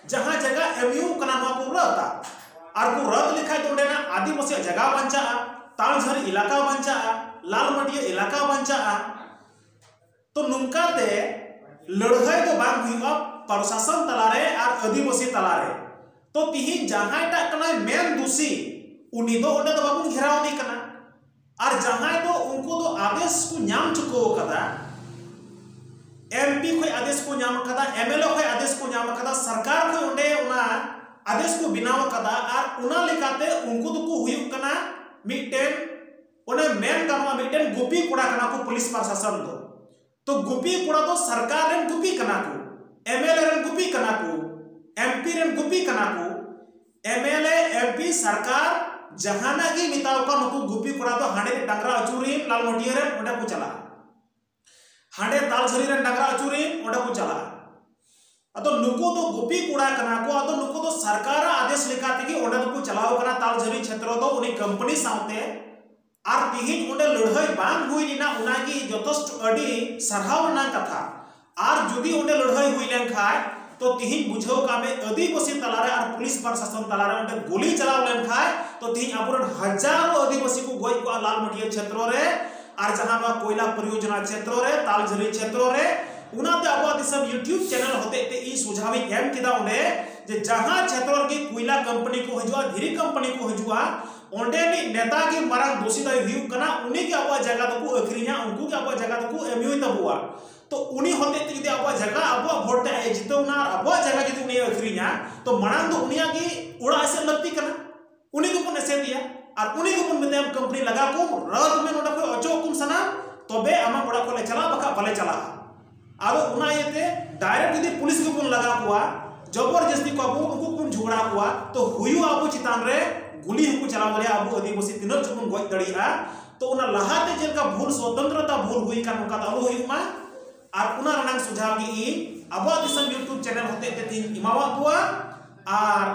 ᱡᱟᱦᱟᱸ ᱡᱟᱭᱜᱟ ᱮᱢ ᱭᱩ ᱠᱟᱱᱟ, ᱱᱚᱣᱟ ᱠᱚ ᱨᱟᱹᱫᱟ᱾ ᱟᱨ ᱠᱚ ᱨᱟᱹᱫ ᱞᱮᱠᱷᱟᱡ ᱫᱚ ᱚᱸᱰᱮᱱᱟᱜ ᱟᱹᱫᱤᱵᱟᱹᱥᱤᱭᱟᱜ ᱡᱟᱭᱜᱟ ᱵᱟᱧᱪᱟᱜᱼᱟ, ᱛᱟᱞᱡᱷᱟᱹᱨᱤ ᱮᱞᱟᱠᱟ ᱵᱟᱧᱪᱟᱜᱼᱟ, ᱞᱟᱞᱢᱟᱹᱴᱤᱭᱟᱹ ᱮᱞᱟᱠᱟ ᱵᱟᱧᱪᱟᱜᱼᱟ᱾ ᱛᱚ ᱱᱚᱝᱠᱟᱛᱮ ᱞᱟᱹᱲᱦᱟᱹᱭ ᱫᱚ ᱵᱟᱝ ᱦᱩᱭᱩᱜᱼᱟ ᱯᱨᱚᱥᱟᱥᱚᱱ ᱛᱟᱞᱟᱨᱮ ᱟᱨ ᱟᱹᱫᱤᱵᱟᱹᱥᱤ ᱛᱟᱞᱟᱨᱮ᱾ ᱛᱚ ᱛᱤᱦᱤᱧ ᱡᱟᱦᱟᱸᱭᱴᱟᱜ ᱠᱟᱱᱟᱭ ᱢᱮᱱ ᱫᱩᱥᱤ, ᱩᱱᱤ ᱫᱚ ᱚᱸᱰᱮ ᱫᱚ ᱵᱟᱵᱚᱱ ᱜᱷᱮᱨᱟᱣ ᱮᱫᱮ ᱠᱟᱱᱟ᱾ ᱟᱨ ᱡᱟᱦᱟᱸᱭ ᱫᱚ ᱩᱱᱠᱩ ᱫᱚ ᱟᱫᱮᱥ ᱠᱚ ᱧᱟᱢ ᱪᱩᱠᱟᱹᱣ ᱠᱟᱫᱟ, ᱮᱢ ᱯᱤ ᱠᱷᱚᱱ ᱟᱫᱮᱥ ᱠᱚ ᱧᱟᱢ ᱠᱟᱫᱟ, ᱮᱢ ᱮᱞ ᱮ ᱠᱷᱚᱱ ᱟᱫᱮᱥ ᱠᱚ ᱧᱟᱢ ᱠᱟᱫᱟ, ᱥᱚᱨᱠᱟᱨ ᱠᱷᱚᱱ ᱚᱸᱰᱮ ᱚᱱᱟ ᱟᱫᱮᱥ ᱠᱚ ᱵᱮᱱᱟᱣ ᱠᱟᱫᱟ, ᱟᱨ ᱚᱱᱟ ᱞᱮᱠᱟᱛᱮ ᱩᱱᱠᱩ ᱫᱚᱠᱚ ᱦᱩᱭᱩᱜ ᱠᱟᱱᱟ ᱢᱤᱫᱴᱮᱱ ᱚᱱᱮ ᱢᱮᱱ ᱜᱟᱱᱚᱜᱼᱟ ᱢᱤᱫᱴᱮᱱ ᱜᱩᱯᱤ ᱠᱚᱲᱟ ᱠᱟᱱᱟ ᱠᱚ ᱯᱩᱞᱤᱥ ᱯᱨᱚᱥᱟᱥᱚᱱ ᱫᱚ᱾ ᱛᱚ ᱜᱩᱯᱤ ᱠᱚᱲᱟ ᱫᱚ ᱥᱚᱨᱠᱟᱨ ᱨᱮᱱ ᱜᱩᱯᱤ ᱠᱟᱱᱟ ᱠᱚ, ᱮᱢᱮᱞᱮ ᱨᱮᱱ ᱜᱩᱯᱤ ᱠᱟᱱᱟ ᱠᱚ, ᱮᱢᱯᱤ ᱨᱮᱱ ᱜᱩᱯᱤ ᱠᱟᱱᱟ ᱠᱚ᱾ ᱮᱢᱮᱞᱮ, ᱮᱢᱯᱤ, ᱥᱚᱨᱠᱟᱨ ᱡᱟᱦᱟᱱᱟᱜ ᱜᱮ ᱢᱮᱛᱟᱣ ᱠᱚᱣᱟ, ᱱᱩᱠᱩ ᱜᱩᱯᱤ ᱠᱚᱲᱟ ᱫᱚ ᱦᱟᱸᱰᱮ ᱰᱟᱝᱨᱟ ᱟᱹᱪᱩᱨᱤᱱ ᱞᱟᱞᱢᱟᱹᱴᱤᱭᱟᱹ ᱨᱮᱱ ᱚᱸᱰᱮ ᱠᱚ ᱪᱟᱞᱟᱜᱼᱟ, ᱦᱟᱸᱰᱮ ᱛᱟᱞᱡᱷᱟᱹᱨᱤ ᱨᱮᱱ ᱰᱟᱝᱨᱟ ᱟᱹᱪᱩᱨᱤᱱ ᱚᱸᱰᱮ ᱠᱚ ᱪᱟᱞᱟᱜᱼᱟ᱾ ᱟᱫᱚ ᱱᱩᱠᱩ ᱫᱚ ᱜᱩᱯᱤ ᱠᱚᱲᱟ ᱠᱟᱱᱟ ᱠᱚ, ᱟᱫᱚ ᱱᱩᱠᱩ ᱫᱚ ᱥᱚᱨᱠᱟᱨᱟᱜ ᱟᱫᱮᱥ ᱞᱮᱠᱟ ᱛᱮᱜᱮ ᱚᱸᱰᱮ ᱫᱚᱠᱚ ᱪᱟᱞᱟᱣ ᱠᱟᱱᱟ ᱛᱟᱞᱡᱷᱟᱹᱨᱤ ᱪᱷᱮᱛᱨᱚ ᱫᱚ ᱩᱱᱤ ᱠᱳᱢᱯᱟᱱᱤ ᱥᱟᱶᱛᱮ᱾ ᱟᱨ ᱛᱤᱦᱤᱧ ᱚᱸᱰᱮ ᱞᱟᱹᱲᱦᱟᱹᱭ ᱵᱟᱝ ᱦᱩᱭ ᱞᱮᱱᱟ, ᱚᱱᱟᱜᱮ ᱡᱚᱛᱷᱮᱥᱴᱚ ᱟᱹᱰᱤ ᱥᱟᱨᱦᱟᱣ ᱨᱮᱱᱟᱜ ᱠᱟᱛᱷᱟ᱾ ᱟᱨ ᱡᱩᱫᱤ ᱚᱸᱰᱮ ᱞᱟᱹᱲᱦᱟᱹᱭ ᱦᱩᱭ ᱞᱮᱱᱠᱷᱟᱱ, ᱛᱚ ᱛᱤᱦᱤᱧ ᱵᱩᱡᱷᱟᱹᱣ ᱠᱟᱜ ᱢᱮ, ᱟᱹᱫᱤᱵᱟᱹᱥᱤ ᱛᱟᱞᱟᱨᱮ ᱟᱨ ᱯᱩᱞᱤᱥ ᱯᱨᱚᱥᱟᱥᱚᱱ ᱛᱟᱞᱟᱨᱮ ᱚᱸᱰᱮ ᱜᱩᱞᱤ ᱪᱟᱞᱟᱣ ᱞᱮᱱᱠᱷᱟᱱ, ᱛᱚ ᱛᱤᱦᱤᱧ ᱟᱵᱚᱨᱮᱱ ᱦᱟᱡᱟᱨᱚ ᱟᱹᱫᱤᱵᱟᱹᱥᱤ ᱠᱚ ᱜᱚᱡ ᱠᱚᱜᱼᱟ ᱞᱟᱞᱢᱟᱹᱴᱤᱭᱟᱹ ᱪᱷᱮᱛᱨᱚ ᱨᱮ, ᱟᱨ ᱡᱟᱦᱟᱸ ᱱᱚᱣᱟ ᱠᱚᱭᱞᱟ ᱯᱚᱨᱤᱭᱳᱡᱚᱱᱟ ᱪᱷᱮᱛᱨᱚ ᱨᱮ, ᱛᱟᱞᱡᱷᱟᱹᱨᱤ ᱪᱷᱮᱛᱨᱚ ᱨᱮ, ᱚᱱᱟᱛᱮ ᱟᱵᱚᱣᱟᱜ ᱫᱤᱥᱚᱢ YouTube ᱪᱮᱱᱮᱞ ᱦᱚᱛᱮᱡ ᱛᱮ ᱤᱧ ᱥᱩᱡᱷᱟᱣ ᱤᱧ ᱮᱢ ᱠᱮᱫᱟ ᱚᱸᱰᱮ, ᱡᱮ ᱡᱟᱦᱟᱸ ᱪᱷᱮᱛᱨᱚ ᱨᱮᱜᱮ ᱠᱚᱭᱞᱟ ᱠᱳᱢᱯᱟᱱᱤ ᱠᱚ ᱦᱤᱡᱩᱜᱼᱟ, ᱫᱷᱤᱨᱤ ᱠᱳᱢᱯᱟᱱᱤ ᱠᱚ ᱦᱤᱡᱩᱜᱼᱟ, ᱚᱸᱰᱮᱱᱤᱡ ᱱᱮᱛᱟ ᱜᱮ ᱢᱟᱨᱟᱝ ᱫᱳᱥᱤ ᱫᱚᱭ ᱦᱩᱭᱩᱜ ᱠᱟᱱᱟ, ᱩᱱᱤ ᱜᱮ ᱟᱵᱚᱣᱟᱜ ᱡᱟᱭᱜᱟ ᱫᱚᱠᱚ ᱟᱹᱠᱷᱨᱤᱧᱟ, ᱩᱱᱠᱩ ᱜᱮ ᱟᱵᱚᱣᱟᱜ ᱡᱟᱭᱜᱟ ᱫᱚᱠᱚ ᱮᱢᱭᱩᱭ ᱛᱟᱵᱚᱣᱟ᱾ ᱛᱚ ᱩᱱᱤ ᱦᱚᱛᱮᱡ ᱛᱮ ᱡᱩᱫᱤ ᱟᱵᱚᱣᱟᱜ ᱡᱟᱭᱜᱟ ᱟᱵᱚᱣᱟᱜ ᱵᱷᱳᱴ ᱛᱮ ᱟᱡ ᱮ ᱡᱤᱛᱟᱹᱣ ᱮᱱᱟ ᱟᱨ ᱟᱵᱚᱣᱟᱜ ᱡᱟᱭᱜᱟ ᱡᱩᱫᱤ ᱩᱱᱤ ᱮ ᱟᱹᱠᱷᱨᱤᱧᱟ, ᱛᱚ ᱢᱟᱲᱟᱝ ᱫᱚ ᱩᱱᱤᱭᱟᱜ ᱜᱮ ᱚᱲᱟᱜ ᱮᱥᱮᱫ ᱞᱟᱹᱠᱛᱤ ᱠᱟᱱᱟ, ᱩᱱᱤ ᱜᱮᱵᱚᱱ ᱮᱥᱮᱫᱮᱭᱟ ᱟᱨ ᱩᱱᱤ ᱜᱮᱵᱚᱱ ᱢᱮᱛᱟᱭᱟ, "ᱠᱳᱢᱯᱟᱱᱤ ᱞᱟᱜᱟ ᱠᱚᱢ, ᱨᱟᱹᱛ ᱢᱮ ᱱᱚᱰᱮ ᱠᱷᱚᱱ ᱚᱪᱚᱜ ᱠᱚᱢ ᱥᱟᱱᱟᱢ, ᱛᱚᱵᱮ ᱟᱢᱟᱜ ᱚᱲᱟᱜ ᱠᱷᱚᱱ ᱞᱮ ᱪᱟᱞᱟᱜᱼᱟ, ᱵᱟᱠᱷᱟᱡ ᱵᱟᱞᱮ ᱪᱟᱞᱟᱜᱼᱟ᱾" ᱟᱫᱚ ᱚᱱᱟ ᱤᱭᱟᱹᱛᱮ ᱰᱟᱭᱨᱮᱠᱴ ᱡᱩᱫᱤ ᱯᱩᱞᱤᱥ ᱜᱮᱵᱚᱱ ᱞᱟᱜᱟ ᱠᱚᱣᱟ, ᱡᱚᱵᱚᱨ ᱡᱟᱹᱥᱛᱤ ᱠᱚᱣᱟ ᱵᱚᱱ, ᱩᱱᱠᱩ ᱠᱚᱵᱚᱱ ᱡᱷᱚᱜᱽᱲᱟ ᱠᱚᱣᱟ, ᱛᱚ ᱦᱩᱭᱩᱜᱼᱟ ᱟᱵᱚ ᱪᱮᱛᱟᱱ ᱨᱮ ᱜᱩᱞᱤ ᱦᱚᱸᱠᱚ ᱪᱟᱞᱟᱣ ᱫᱟᱲᱮᱭᱟᱜᱼᱟ, ᱟᱵᱚ ᱟᱹᱫᱤᱵᱟᱹᱥᱤ ᱛᱤᱱᱟᱹᱜ ᱪᱚ ᱵᱚᱱ ᱜᱚᱡ ᱫᱟᱲᱮᱭᱟᱜᱼᱟ᱾ ᱛᱚ ᱚᱱᱟ ᱞᱟᱦᱟᱛᱮ ᱪᱮᱫ ᱞᱮᱠᱟ ᱵᱷᱩᱞ, ᱥᱚᱛᱚᱱᱛᱨᱚᱛᱟ ᱵᱷᱩᱞ ᱦᱩᱭ ᱠᱟᱱ, ᱚᱱᱠᱟ ᱫᱚ ᱟᱞᱚ ᱦᱩᱭᱩᱜ ᱢᱟ᱾ ᱟᱨ ᱚᱱᱟ ᱨᱮᱱᱟᱜ ᱥᱩᱡᱷᱟᱣ ᱜᱮ ᱤᱧ ᱟᱵᱚᱣᱟᱜ ᱫᱤᱥᱚᱢ YouTube ᱪᱮᱱᱮᱞ ᱦᱚᱛᱮᱡ ᱛᱮ ᱛᱤᱧ ᱮᱢᱟᱣᱟᱫ ᱠᱚᱣᱟ᱾ ᱟᱨ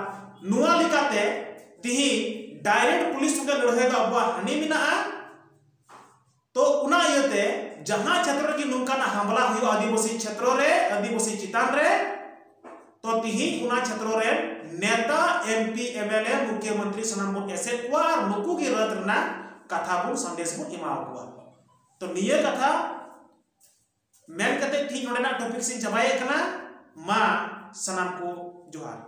ᱱᱚᱣᱟ ᱞᱮᱠᱟᱛᱮ ᱛᱤᱦᱤᱧ ᱰᱟᱭᱨᱮᱠᱴ ᱯᱩᱞᱤᱥ ᱥᱚᱸᱜᱮ ᱞᱟᱹᱲᱦᱟᱹᱭ ᱫᱚ ᱟᱵᱚᱣᱟᱜ ᱦᱟᱹᱱᱤ ᱢᱮᱱᱟᱜᱼᱟ᱾ ᱛᱚ ᱚᱱᱟ ᱤᱭᱟᱹᱛᱮ ᱡᱟᱦᱟᱸ ᱪᱷᱮᱛᱨᱚ ᱨᱮᱜᱮ ᱱᱚᱝᱠᱟᱱᱟᱜ ᱦᱟᱢᱞᱟ ᱦᱩᱭᱩᱜᱼᱟ ᱟᱹᱫᱤᱵᱟᱹᱥᱤ ᱪᱷᱮᱛᱨᱚ ᱨᱮ, ᱟᱹᱫᱤᱵᱟᱹᱥᱤ ᱪᱮᱛᱟᱱ ᱨᱮ, ᱛᱚ ᱛᱤᱦᱤᱧ ᱚᱱᱟ ᱪᱷᱮᱛᱨᱚ ᱨᱮᱱ ᱱᱮᱛᱟ, ᱮᱢᱯᱤ, ᱮᱢᱮᱞᱮ, ᱢᱩᱠᱷᱭᱚᱢᱚᱱᱛᱨᱤ ᱥᱟᱱᱟᱢ ᱵᱚᱱ ᱮᱥᱮᱫ ᱠᱚᱣᱟ ᱟᱨ ᱱᱩᱠᱩ ᱜᱮ ᱨᱟᱹᱛ ᱨᱮᱱᱟᱜ ᱠᱟᱛᱷᱟ ᱵᱚᱱ, ᱥᱟᱸᱫᱮᱥ ᱵᱚᱱ ᱮᱢᱟ ᱠᱚᱣᱟ᱾ ᱛᱚ ᱱᱤᱭᱟᱹ ᱠᱟᱛᱷᱟ ᱢᱮᱱ ᱠᱟᱛᱮ ᱛᱤᱦᱤᱧ ᱱᱚᱰᱮᱱᱟᱜ ᱴᱚᱯᱤᱠ ᱤᱧ ᱪᱟᱵᱟᱭᱮᱫ ᱠᱟᱱᱟ᱾ ᱢᱟ ᱥᱟᱱᱟᱢ ᱠᱚ ᱡᱚᱦᱟᱨ᱾